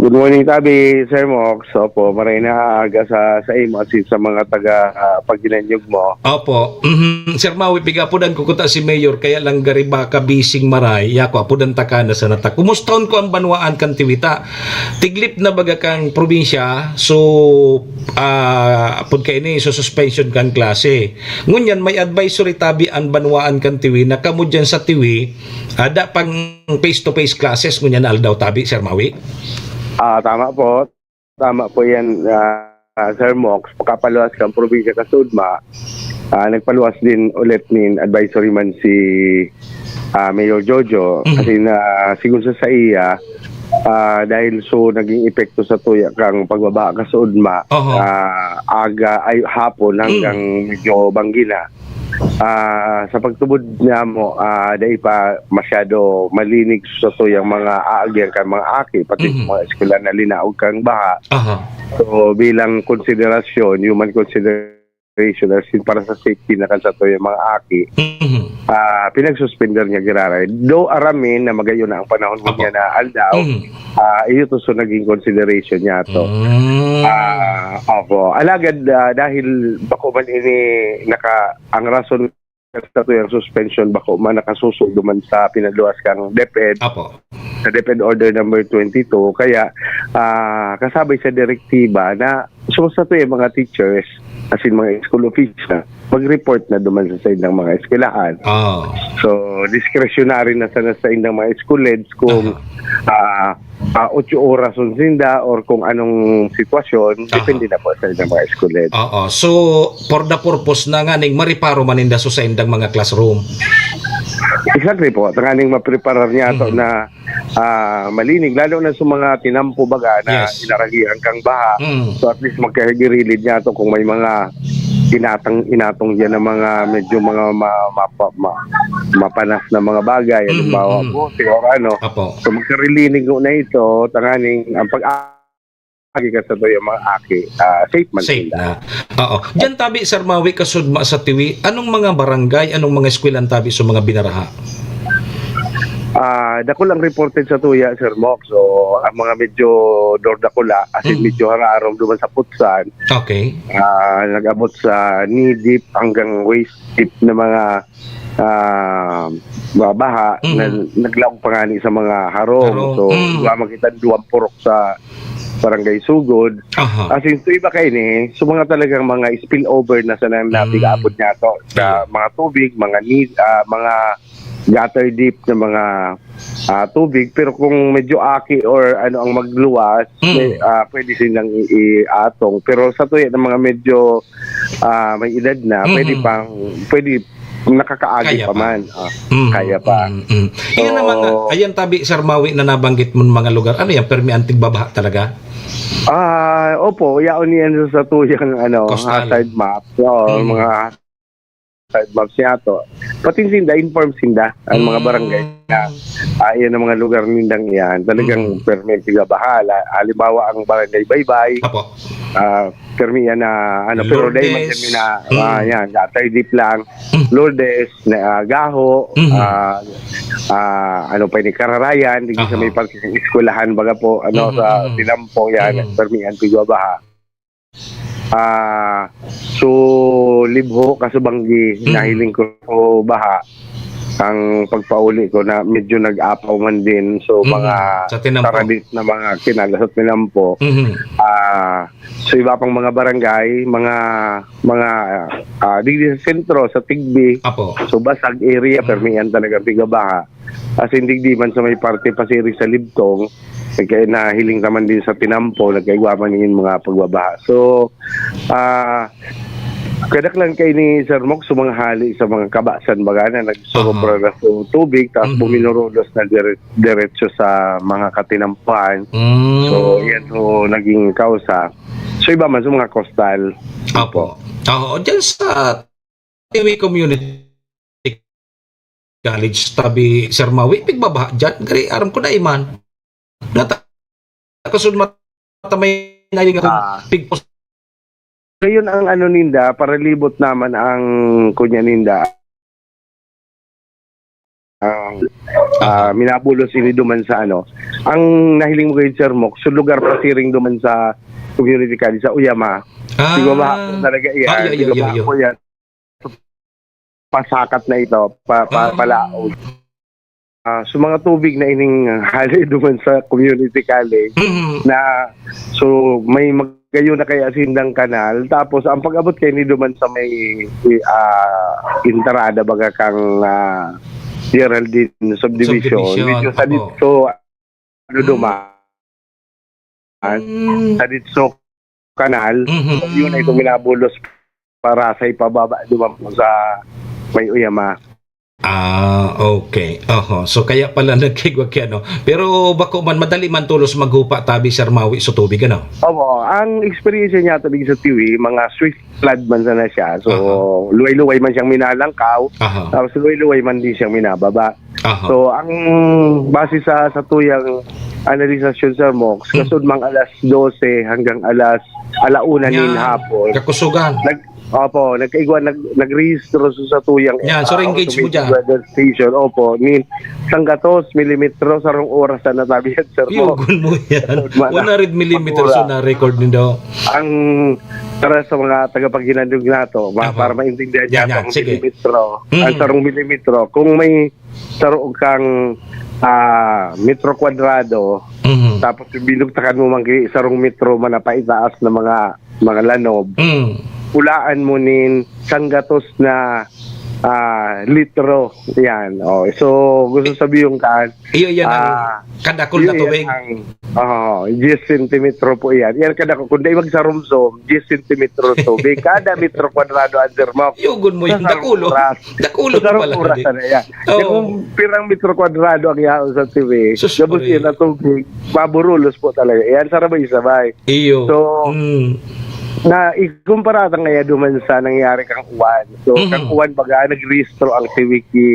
Good morning, Tabi, Sir Mox. Opo, maray na aga sa, sa imo at sa mga taga, ah, pagginanyog mo. Opo. Mhm. Sir Mawi, pigapudan ko kuta si Mayor, kaya lang gari baka bising maray. Yako, apudan ta ka na sa nata. Kumustahon ko ang banwaan kan Tiwita. Tiglip na baga kang probinsya, so, ah, apod kaini, so suspension kan klase. Ngunyan, may advisory tabi an banwaan kan Tiwi na kamo dyan sa Tiwi, ada pang face-to-face classes ngunyan na aldaw tabi, Sir Mawi? Ah, tama po. Tama po yan, ah, Sir Mox. Pakapaluwas kang probinsya kasudma, ah, nagpaluwas din ulit nin advisory man si, ah, Mayor Jojo. Mhm. Kasi na, sigun sa saiya, ah, dahil so naging epekto sa tuya kang pagbaba kasudma, Oho. ah, aga, ay, hapon hanggang Mm. medyo banggi na. Ah, sa pagtubod namo, ah, dai pa masyado malinig sa tuyang mga aagyan kan mga aki, pati Mhm. sa mga eskwela na linaog kang baha. Aha. So, bilang konsiderasyon, human consideration, as in, para sa safety na kan sa tuyang mga aki, Mhm. ah, pinagsuspender niya giraray. Though aramin na magayon na ang panahon Apo. niya na aldaw, Mhm. ah, iyo to so naging consideration niya to. Mm. Ah, opo. Alagad, ah, dahil bako man ini naka-, ang rason sa tuyang suspension bako man nakasusog duman sa pinaluwas kang DepEd, Apo. sa DepEd Order number twenty-two. Kaya, ah, kasabay sa direktiba na so sa tuyang mga teachers, as in mga school official, mag-report na duman sa saindang mga eskwelahan. Ah. So, discretionary na sana sa indang mga school heads kung, Aha. ah, ah, otso oras on sinda or kung anong sitwasyon, Aha. depende na po sa indang mga school heads. Oo. So, for the purpose na nga ning mareparo man ninda so sa indang mga classroom. Exactly po. Tanganing mapreparar niya to Mhm. na, ah, malinig, lalo na sa mga tinampo baga na Yes. inaragihan kang baha. Mm. So, at least magkahigirilid niya to kung may mga inatang, inatong diyan na mga medyo mga ma-, mapa-, ma-, mapanas na mga bagay, Mhm, halimbawa, mhm. bote or ano. Apo. So, magkarilinig na ito, tanganing ang pag-agi ka sa tuyang mga aki, ah, safe man Safe sila. na. Oo. Diyan tabi, Sir Mawi, kasudma sa Tiwi, anong mga barangay, anong mga eskwelahan tabi sa mga binaraha? Ah, dakul ang reported sa tuya, Sir Mox. So, ang mga medyo dordakula, as in, Mm. medyo hararom duman sa Putsan, Okay. ah, nag-abot sa knee deep hanggang waist deep na mga, ah, mga baha Mm. na naglaog pa ngani sa mga harong. Harong. So, Mm. duwa makita, duwang purok sa Barangay Sugod. Aha. As in, so iba kaini, so mga talagang mga spillover na sa nang Mm. napigaabot niya to sa Ayun. mga tubig, mga need, ah, mga gutter deep na mga, ah, tubig. Pero kung medyo aki or ano ang magluwas, Mm. may, ah, pwede silang i-, iatong. Pero sa tuya ng mga medyo, ah, may edad na, pwede Mhm. pang, pwede nakakaagi Kaya pa pa. man. Ah, Mhm, kaya pa. mhm, mhm. Iyan ang mga, So ayan tabi, Sir Mawi, na nabanggit mo mga lugar. Ano yan? Permi antig babaha talaga? Ah, opo, yaon niyan sa tuyang, ano, Coastal. hazard map. Oo, Mhm. mga hazard maps niya to. Pati sinda, informed sinda, ang mga Mm. barangay na, ah, iyan ang mga lugar nindang iyan. Talagang Mhm. permi antig babaha. La-, halimbawa, ang barangay Baybay, Apo. ah, permi yan na, ano, pero dahil man Lourdes. yan na, Mm. ah, yan, gutter deep lang. Mm. Lourdes, na, ah, Gaho, Mhm. ah, ah, ano pa ini, Kararayan, dito sa Aha. may parking eskwelahan, baga po, ano, Mhm, sa mhm. Tinampo, yan, Mhm. permi antig babaha. Ah, so, Libho, Kasubanggi, Mhm. nahiling ko baha. Ang pagpauli ko na medyo nag-apaw man din. So, Mhm. mga Sa Tinampo. taradit na mga kinalas at Tinampo. Mhm. Ah, so, iba pang mga barangay, mga, mga, ah, digdi sa sentro, sa Tigbi. Apo. So, Basag area, Mhm. permi yan talaga, piga baha. As in, digdi man sa may parte pasiri sa Libtong, nagka-, nahiling naman din sa Tinampo, nagkaigwa man yung mga pagbabaha. So, ah, kadaklan kaini, Sir Mox, sa mga hali, sa mga kabasan, baga na, nagsurobra Aha. na sa tubig, tapos Mhm. buminurulos na dire-, diretso sa mga katinampuan. Mm. So, yan, so, naging kausa. So, iba man sa mga coastal. Apo. Oo, dyan sa Tiwi Community College, tabi, Sir Mawi, pigbabaha dyan. Gari, aram ko na, iman. Nata-, kasunod mata may naging akong Ah. pigpos- Ngayon, ang ano ninda, paralibot naman ang kunya ninda. Ang, ah, Aha. minabulos ini duman sa ano, Ang nahiling mo kayo, Sir Mok, so lugar pa siring duman sa community college sa Uyama. Ah. Siguro ba ako talaga iyan? Ah, iyo, iyo, Siguro iyo, ba iyo. ako yan? Pasakat na ito, pa, pa, Ah. palaog. Ah, so mga tubig na ining hali duman sa community college Mhm. na, so may magayon na kaya sindang kanal. Tapos ang pag-abot kayo ni duman sa may, ah, entrada baga kang, ah, Geraldine Subdivision. Subdivision, Medyo sa opo. dito, ano Mm. duman, Mm. sa dito kanal, Mhm. yun ay itong minabulos para sa ipababa duman po sa may Uyama. Ah, okay. Oho. So, kaya pala nagkaigwa kaya, no? Pero bako man, madali man tolos maghupa tabi, Sir, mawi sa tubig, ano? Opo, ang experience niya tubig sa Tiwi, mga swift flood man sana siya. So, Aha. luway-luway man siyang minalangkaw, Aha. tapos luway-luway man din siyang minababa. Aha. So, ang base sa, sa tuyang analisasyon, Sir Mox, Hmm. kasud mang alas dose hanggang alas, ala una nin Yan. hapon. Kakusugan. Nag-, opo, nagkaigwa, nag-, nagrehistro sa, sa tuyang, Yan, so ah, re-engage mo automated dyan. weather station. Opo, ni sanggatos milimetro, sarong oras na natabi yan, Sir Mox. Yugon mo yan. Kasud man na. One hundred millimeters Pagura. so na-record nindo. Ang para sa mga tagapaghinandog nato, ma-, Aha. para maintindihan Yan, niya yan. ang Sige. milimetro, Mm. ang sarong milimetro. Kung may saro kang, ah, metro kwadrado, Mhm. tapos binugtakan mo man ki-, sarong metro man na paitaas na mga, mga lanob, Mm. hulaan mo nin sanggatos na, ah, litro. Yan. Oh, so, gusto sabihin kan, Iyo, yan ang ah, kadakol na iyo, yan tubig. ang, oh, diyes sentimetro po yan. Yan kadakol. Kung dai magsarumsom, diyes sentimetro tubig. Kada metro kwadrado, Sir Mox. Yugon mo yan. Sa sarong Dakulo. oras. Dakulo Sa sarong pala, oras di? na yan. Oo. Kaya kung pirang metro kwadrado ang yaon sa T V, Sus, gabos Maria. yan na tubig, maburulos po talaga. Yan, sarabay-sabay. Iyo. So, Mm. na ikumpara ta ngaya duman sa nangyari kang uwan. So, Mhm. kang uwan, baga, nagrehistro ang T V ki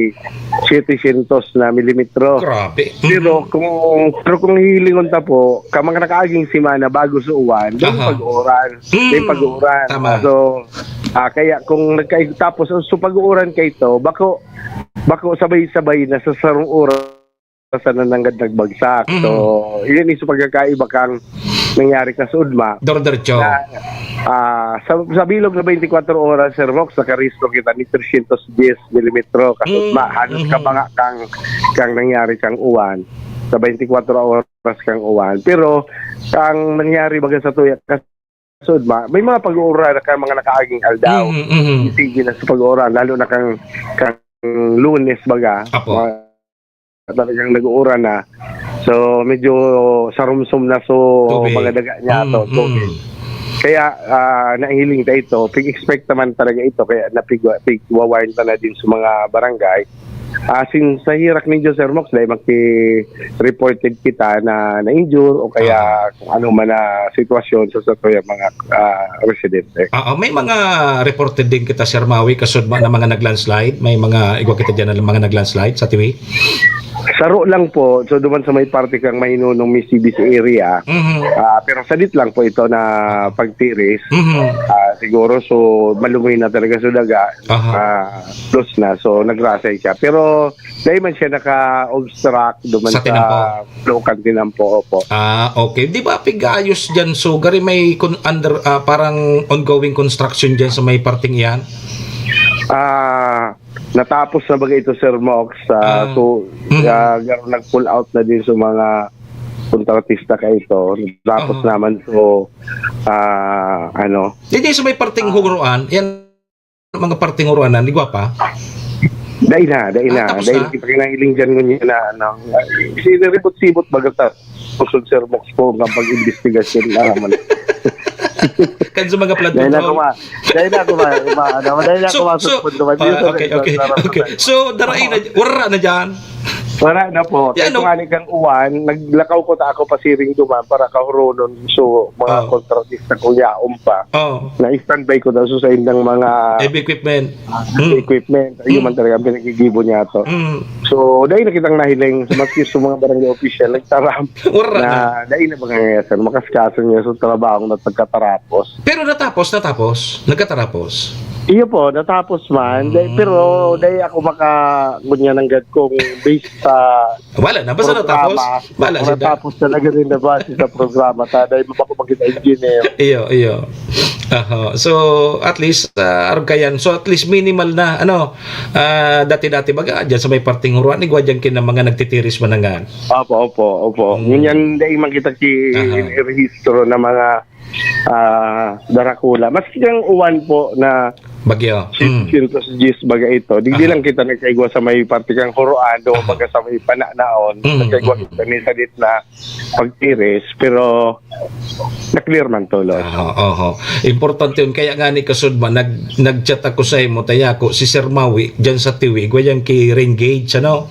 setecientos na milimetro. Grabe. Pero Mhm. kung, pero kung hihilingon ta po, ka mga nakaaging semana bago sa uwan, dahil Aha. pag-uuran. Dahil Mm. pag-uuran. Tama. So, ah, kaya kung nagka-, tapos, so pag-uuran kayo to, bako, bako sabay-sabay na sa sarong oras na nananggad nagbagsak. Mhm. So, yun yung sa pagkakaiba kang nangyari ka sa Udma. Dor-, diretso. Na, ah, sa, sa bilog na twenty-four oras, Sir Rox, nakarehistro kita ni trescientos diez milimetro ka sa Udma. Mm, Halos mhm. kabanga kang, kang nangyari kang uwan. Sa twenty-four oras kang uwan. Pero, ang nangyari baga sa tuya, ka sa Udma, may mga pag-uuran na kang mga nakaaging aldaw. Mhm, mhm. Sige na sa pag-uuran, lalo na kang, kang Lunes baga. Apo. Mga talagang nag-uuran na. So, medyo sarumsom na so Tubig. mga daga niya to, Mm, tubig. mm. Kaya, ah, nahiling ta ito, pig-expect naman talaga ito, kaya napigwa-, pigwawarn ta na din sa mga barangay. Ah, since sa hirak ninyo, Sir Mox, dahil maki-reported kita na na-injure o kaya Ah. kung ano man na sitwasyon sa, sa tuyang mga, ah, residente. Oo, may mga reported din kita, Sir Maui, kasudma na mga nag-landslide. May mga igwa kita dyan na mga nag-landslide sa Tiwi? Saro lang po. So, duman sa may parte kang Mahinunong, may C B C area. Mhm. Ah, pero sadit lang po ito na pagtiris. Mhm. Ah, siguro, so, malumoy na talaga sa daga. Aha. Ah, close na. So, nagrasay siya. Pero, dahil man siya naka-obstruct, duman Sa sa tinampo. Local tinampo, opo. Ah, okay. Di ba pig-aayos dyan? So, gari may kun-, under, ah, parang ongoing construction dyan sa may parting iyan? Ah, natapos na baga ito, Sir Mox. Ah, Ah. so, Mm. ah, garo nag-pull out na din sa mga kontratista ka ito. Tapos Aha. naman, so, ah, ano, Hindi, sa may parting Ah. Huguruan, yan mga parting Huguruan, di ba pa? Dai na, dai Ah, na. tapos Dai na? na kita kinahiling dyan ngunyan na, ano, siniribot-sibot baga ta. Kusog, Sir Mox, po, ang pag-imbestigasyon na naman. Kan sa mga flood Dai na control. kuma-, dai na kuma-, kuma-, ano, dai na So, kuma-, so, suspend naman. ah, Yun, okay, sir, okay, sir, okay. sir. So, darai na, wara na dyan. Wala na po. Yan, Kaya no? kung hali kang uwan, naglakaw ko ta ako pasiring duman para kahuronon. So, mga Oh. kontratista kong yaon pa. Oh. Na-standby ko na so sa indang mga Heavy equipment. Mm. equipment. Ayun Mm. man talaga ang pinagkikibo niya to. Mm. So, dahil na kitang nahiling sa maski sa mga barangay official, nagtaram Wala na na. dahil na mga ngayon, sir, makaskasan niya sa trabaho na pagkatarapos. Pero natapos, natapos. Nagkatarapos. Iyo po, natapos man. Dai-, Mm. pero dai ako maka-, ngunyan nanggad kung based sa Wala na, basta natapos. programa. Wala Kung siya. natapos talaga rin na base sa programa, ta, dai mo pa ko makita engineer. Iyo, iyo. Aha. So, at least, ah, arog kayan. So, at least minimal na, ano, ah, dati-dati baga, dyan sa may parting Huruan, igwa dyan kin mga nagtitiris manangan. Opo, opo, opo. Mm. Ngunyan, dai man kita ki Aha. rehistro na mga ah, darakula. Maski ang uwan po na Bagyo. Mm. six hundred years baga ito, di, di Aha. lang kita nagkaigwa sa may parte kang Horoado, Aha. baga sa may pananaon, Mm, nagkaigwa mm. kita ni sadit na pagtiris, pero na-clear man tulos. Oho, oho. Importante yun. Kaya nga ni kasudma, nag, nag-chat ako sa imo, tayako, si Sir Maui, dyan sa Tiwi, igwa yan ki rain gauge, ano?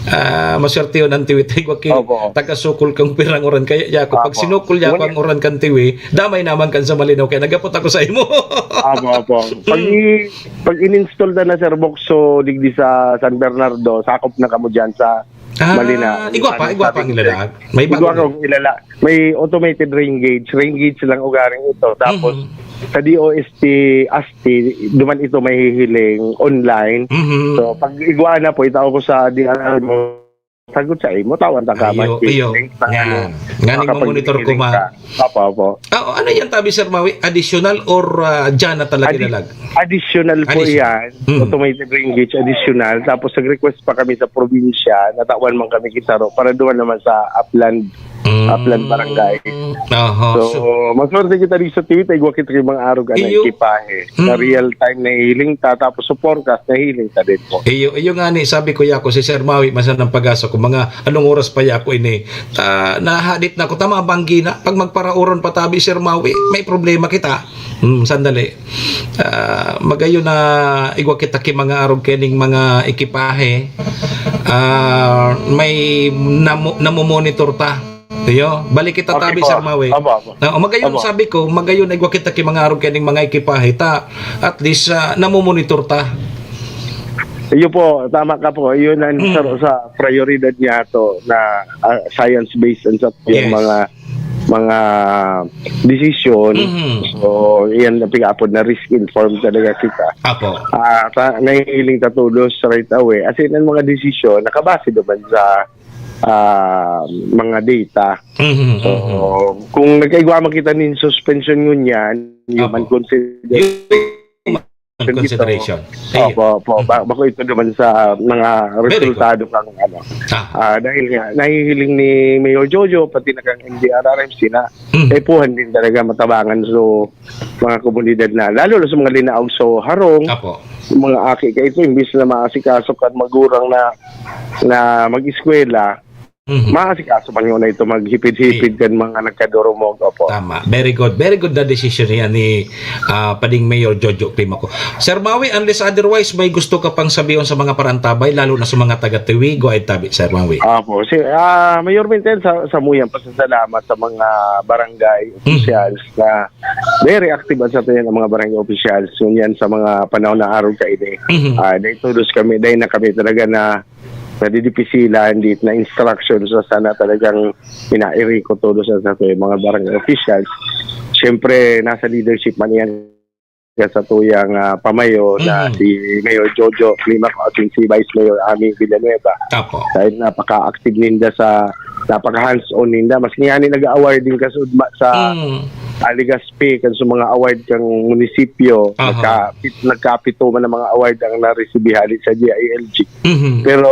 Ah, maswerte yun ang Tiwi, tayo ki, Opo. taga-sukol kang pirang uran. Kaya yako, pag Opo. sinukol yako Ngunit ang uran kan Tiwi, damay naman kan sa Malinaw, kaya nagapot ako sa imo. Opo, opo. Pag, i- pag in-install na na, Sir Box, so, digdi sa San Bernardo, sakop na kamo dyan sa Ah, Malinaw. igwa pa, Ano, igwa pa sabi ang ko, ilalag. May igwa bago na. kong ilala. May automated rain gauge. Rain gauge lang ugaring ito. Tapos, Mhm. sa D O S T, ASTI, duman ito mahihiling online. Mhm. So, pag igwa na po, itao ko sa D R R mo, sagot sa imo, tawan ta ka, Ayo, mag-, ayo. link sa Nga. ano, Nga, ning makapag-, monitor ko, link ma. ka. Opo, opo. Ah, ano yan, tabi, Sir Maui? Additional or ah, dyan na talaga Addi- ilalag? Additional po Additional. yan. Hmm. Automated rain gauge, additional. Tapos nag-request pa kami sa probinsya, natawan man kami kisaro para duman naman sa Upland, Mm. Upland Barangay. Aha. So, So, maswerte kita di sa Tiwi, igwa kita yung mga arog na Iyo. ekipahe. Na Mm. real time nahihiling ta, tapos sa forecast nahihiling ta din po. Iyo, iyo nga ni, sabi ko yako, si Sir Maui, masan ang pag-asa ko, mga anong oras pa yako ini? Ah, nahadit na ko, tama, banggi na. Pag magparauron pa tabi, Sir Maui, may problema kita. Hmm, sandali. Ah, magayon na igwa kita ki mga arog kening mga ekipahe. Ah, may namo-, namomonitor ta. Iyo, balik kita Okay tabi, po. Sir Maui. Opo, opo. Na, o, magayon, Opo. Sabi ko, magayon na igwa kita ki mga arog kening mga ekipahe ta. At least, ah, namomonitor ta. Iyo po, tama ka po. Iyon ang Mm. sa, sa prioridad niya to na ah, science-based ang sa yung Yes. mga mga decision. Mhm. So, iyan na pigapod na risk-informed talaga kita. Apo. Ah, ta, nahihiling ta todos right away. As in, ang mga desisyon, nakabase naman sa ah, mga data. Mhm, So, mhm. kung nagkaigwa man kita nin suspension ngunyan, human Apo. consider- Human consideration. Ayun. Opo, opo. Ba- bako ito naman sa mga Very good. resultado kang ano. Ah. Ah, dahil nga, nahihiling ni Mayor Jojo, pati na kang M D R R M C na, Mm. kaipuhan din talaga matabangan. So, mga komunidad na, lalo na sa mga linaog, so harong, Apo. mga aki ka ito, imbis na maasikaso kan magurang na na mag-eskwela, Mhm. maasikaso man yun na ito, maghipid-hipid kan mga nagkadurumog. Opo. Tama. Very good. Very good na decision yan ni ah, Pading Mayor Jojo Climaco. Sir Maui, unless otherwise, may gusto ka pang sabihon sa mga parantabay, lalo na sa mga taga-Tiwi, go ahead tabi, Sir Maui. Opo. Si, ah, Mayor Mintel, sa, sa muyang pasasalamat sa mga barangay officials na very active sa atin ang mga barangay officials. Ngunyan sa mga panahon na araw kaini, Mhm. ah, dahil todos kami, dahil na kami talaga na nadidipisilan, di na instruction sa sana talagang inairi ko todos sa, sa mga barangay officials. Siyempre, nasa leadership man yan sa tuyang ah, pamayo na Mhm. si Mayor Jojo Climaco at si Vice Mayor Ami Villanueva. Apo. Dahil napaka-active ninda sa, napaka-hands-on ninda. Maski nga ni nag-award din kasudma sa Mm. Legazpi, kan sa mga award kang munisipyo, Aha. nagka-, nagkapito man ang mga award ang naresibi hali sa D I L G. Mhm. Pero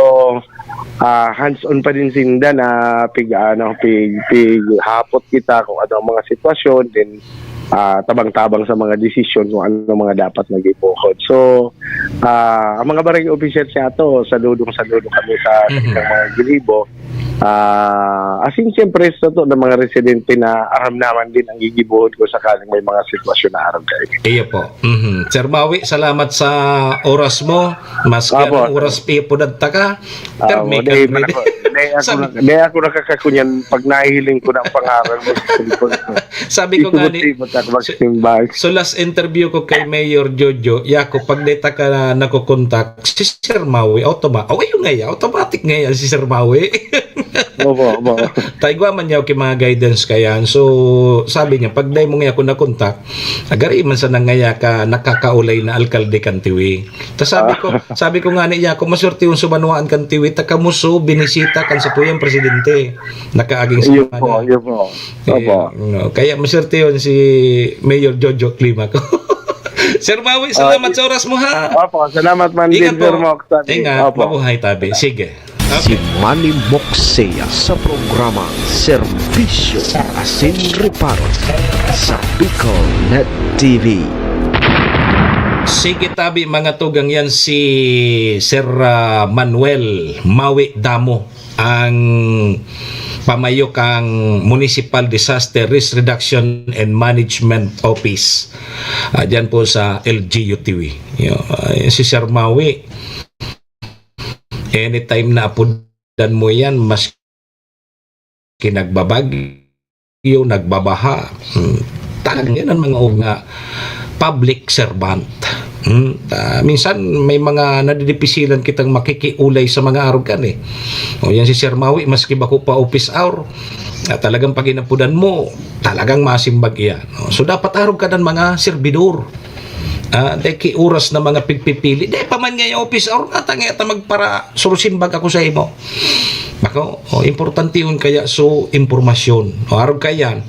ah, hands-on pa din sinda na pig, ano, pig, pighapot kita kung ano ang mga sitwasyon, then ah, tabang-tabang sa mga desisyon kung ano ang mga dapat na gibuhod. So, ah, ang mga barangay officials niya to, saludong-saludo kami sa Mhm. kanilang mga ginibo. Ah, as in, siyempre, sa to ng mga residente na aram naman din ang gigibuhon ko sakaling may mga sitwasyon na aram kayo. Iyo po. Mhm. Sir Maui, salamat sa oras mo. Maski Apo. Anong oras, pipudat ta ka. Ah, Permi dahil ka, ako, dahil ako, Sabi na, dahil ako nakakakunyan pag nahihiling ko ng pangaral mo sa cellphone ko. Sabi ko nga ni, Ibot-ibot ako magsimbag. So last interview ko kay Mayor Jojo, yako, pag data ka na nakukontak, si Sir Maui, automa-, oh, ayun nga yan, automatic nga yan si Sir Maui. Opo, opo. Ta igwa man niya ki mga guidance kayan. So, sabi niya, "Pag dai mo ngaya ako nakontak, agari man sana ngaya ka nakakaulay na alkalde kan Tiwi." Ta sabi ko, sabi ko ngani niya, "Kung maswertehon sa banwaan kan Tiwi, ta kamo so binisita kan satuyang presidente." Nakaaging Yun semana. po, yun po. Eh, Opo. no, kaya maswertehon si Mayor Jojo Climaco. Sir Mawi, salamat Ah, sa oras mo, ha? Opo, salamat man Ingat din, Sir po. Mox. Sabi, Ingat, opo. mabuhay tabi. Sige. Si Okay. Manny Moxea sa programa Serbisyo Asin Reparo sa Bicol Net T V. Sige tabi, mga tugang, yan si Sir, ah, Manuel Mawi Damo, ang pamayo kang Municipal Disaster Risk Reduction and Management Office. Ah, dyan po sa L G U T V. Yo, ah, si Sir Mawi, anytime na apudan mo yan, maski nagbabagyo, nagbabaha, hmm, talagang yan ang mga og nga public servant. Hmm, ah, minsan may mga nadidipisilan kitang makikiulay sa mga arog kan eh. O yan si Sir Mawi, maski bako pa office hour, ah, talagang pag inapudan mo, talagang masimbag iyan, no? So, dapat arog ka ng mga servidor. Ah, dai ki oras na mga pigpipili. Dai pa man ngaya office hour, ata ngaya ta magpara-, surusimbag ako sa imo. Bako, o, importantehon kaya so impormasyon. O, arog kaiyan,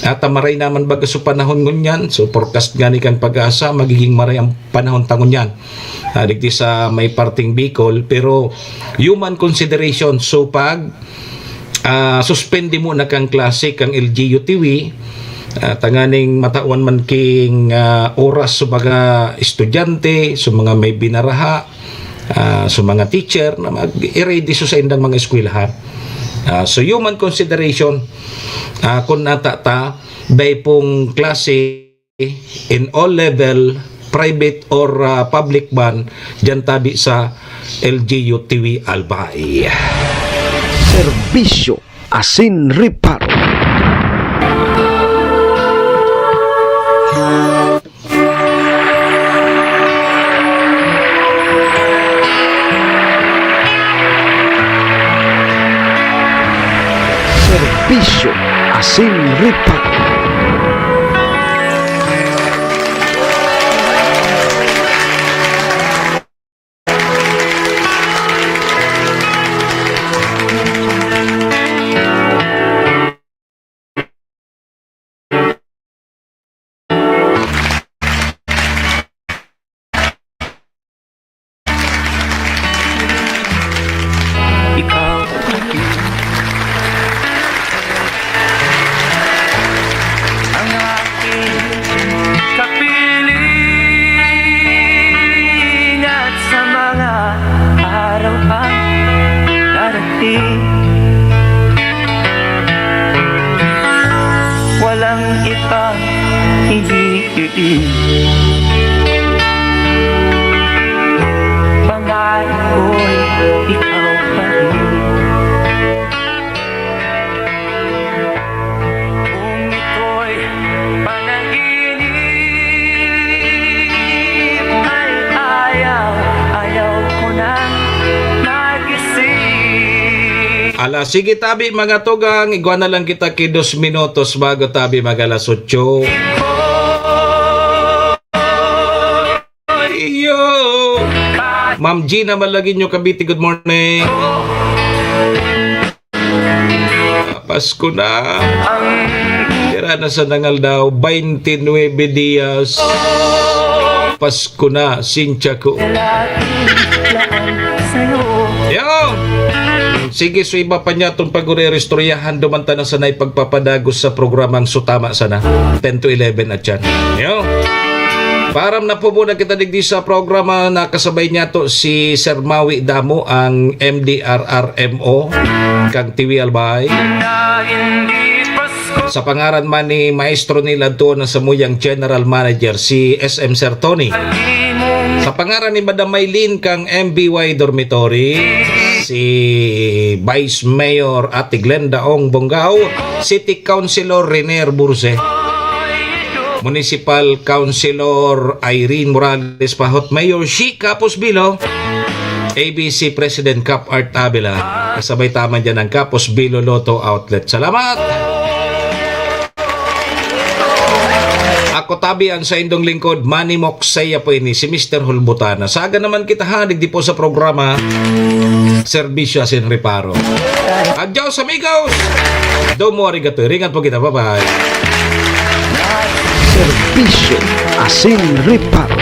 ata maray naman baga so panahon ngunyan. So, forecast ngani kan PAGASA, magiging maray ang panahon ta ngunyan. Ah, digdi sa may parteng Bicol, pero human consideration. So, pag, ah, suspende muna kan klase kan L G U T V, ah, tanganing matawan man king, ah, oras sa mga estudyante, sa mga may binaraha, ah, sa mga teacher na mag-i-ready sa saindang mga eskwelahan. Ah, so, human consideration, ah, kun nata ta, dai pong klase in all level, private or, ah, public man, diyan tabi sa L G U T V Albay. Serbisyo asin reparo. Serbisyo asin reparo. Ikaw, ang aking kapiling at sa mga araw ang darating. Walang ibang ibig Pangarap ko'y ikaw pa rin. Kung ito'y panaginip, ay ayaw, ayaw ko nang magising. Ala, sige tabi, mga tugang, igwa na lang kita ki dos minutos bago tabi mag alas otso. Iyo. Ma'am Gina Malagueño, Cavite, good morning. Pasko na. Tira na sa nangal daw, twenty-nine dias. Pasko na, Cynthia ko. Yo! Sige, so iba pa niya itong pag-uri-istoryahan, duman ta na sanay pagpapadagos sa programang Sutama sana, ten to eleven at yan. Yo! Paaram na po muna kita digdi sa programa na kasabay niya to si Sir Mawi Damo, ang M D R R M O, kang T V Albay. Sa pangaran man ni Maestro Nila Duo na samuyang General Manager, si S M Sir Tony. Sa pangaran ni Madam Maylin kang M B Y Dormitory, si Vice Mayor Ate Glenda Ong Bongao, City Councilor Renier Burse, Municipal Councilor Irene Morales Pahot, Mayor Shi Capos Bilo, A B C President Cap Art Avila. Kasabay ta man dyan ang Kapos Bilo Lotto Outlet. Salamat! Ako tabi ang saindong lingkod, Manny Moksaya po ini, si Mister Hulbutana. Saga naman kita ha, digdi po sa programa, Serbisyo Asin Reparo. Adios, amigos! Domo arigato, ringan po kita. Bye-bye! Serbisyo Asin Reparo.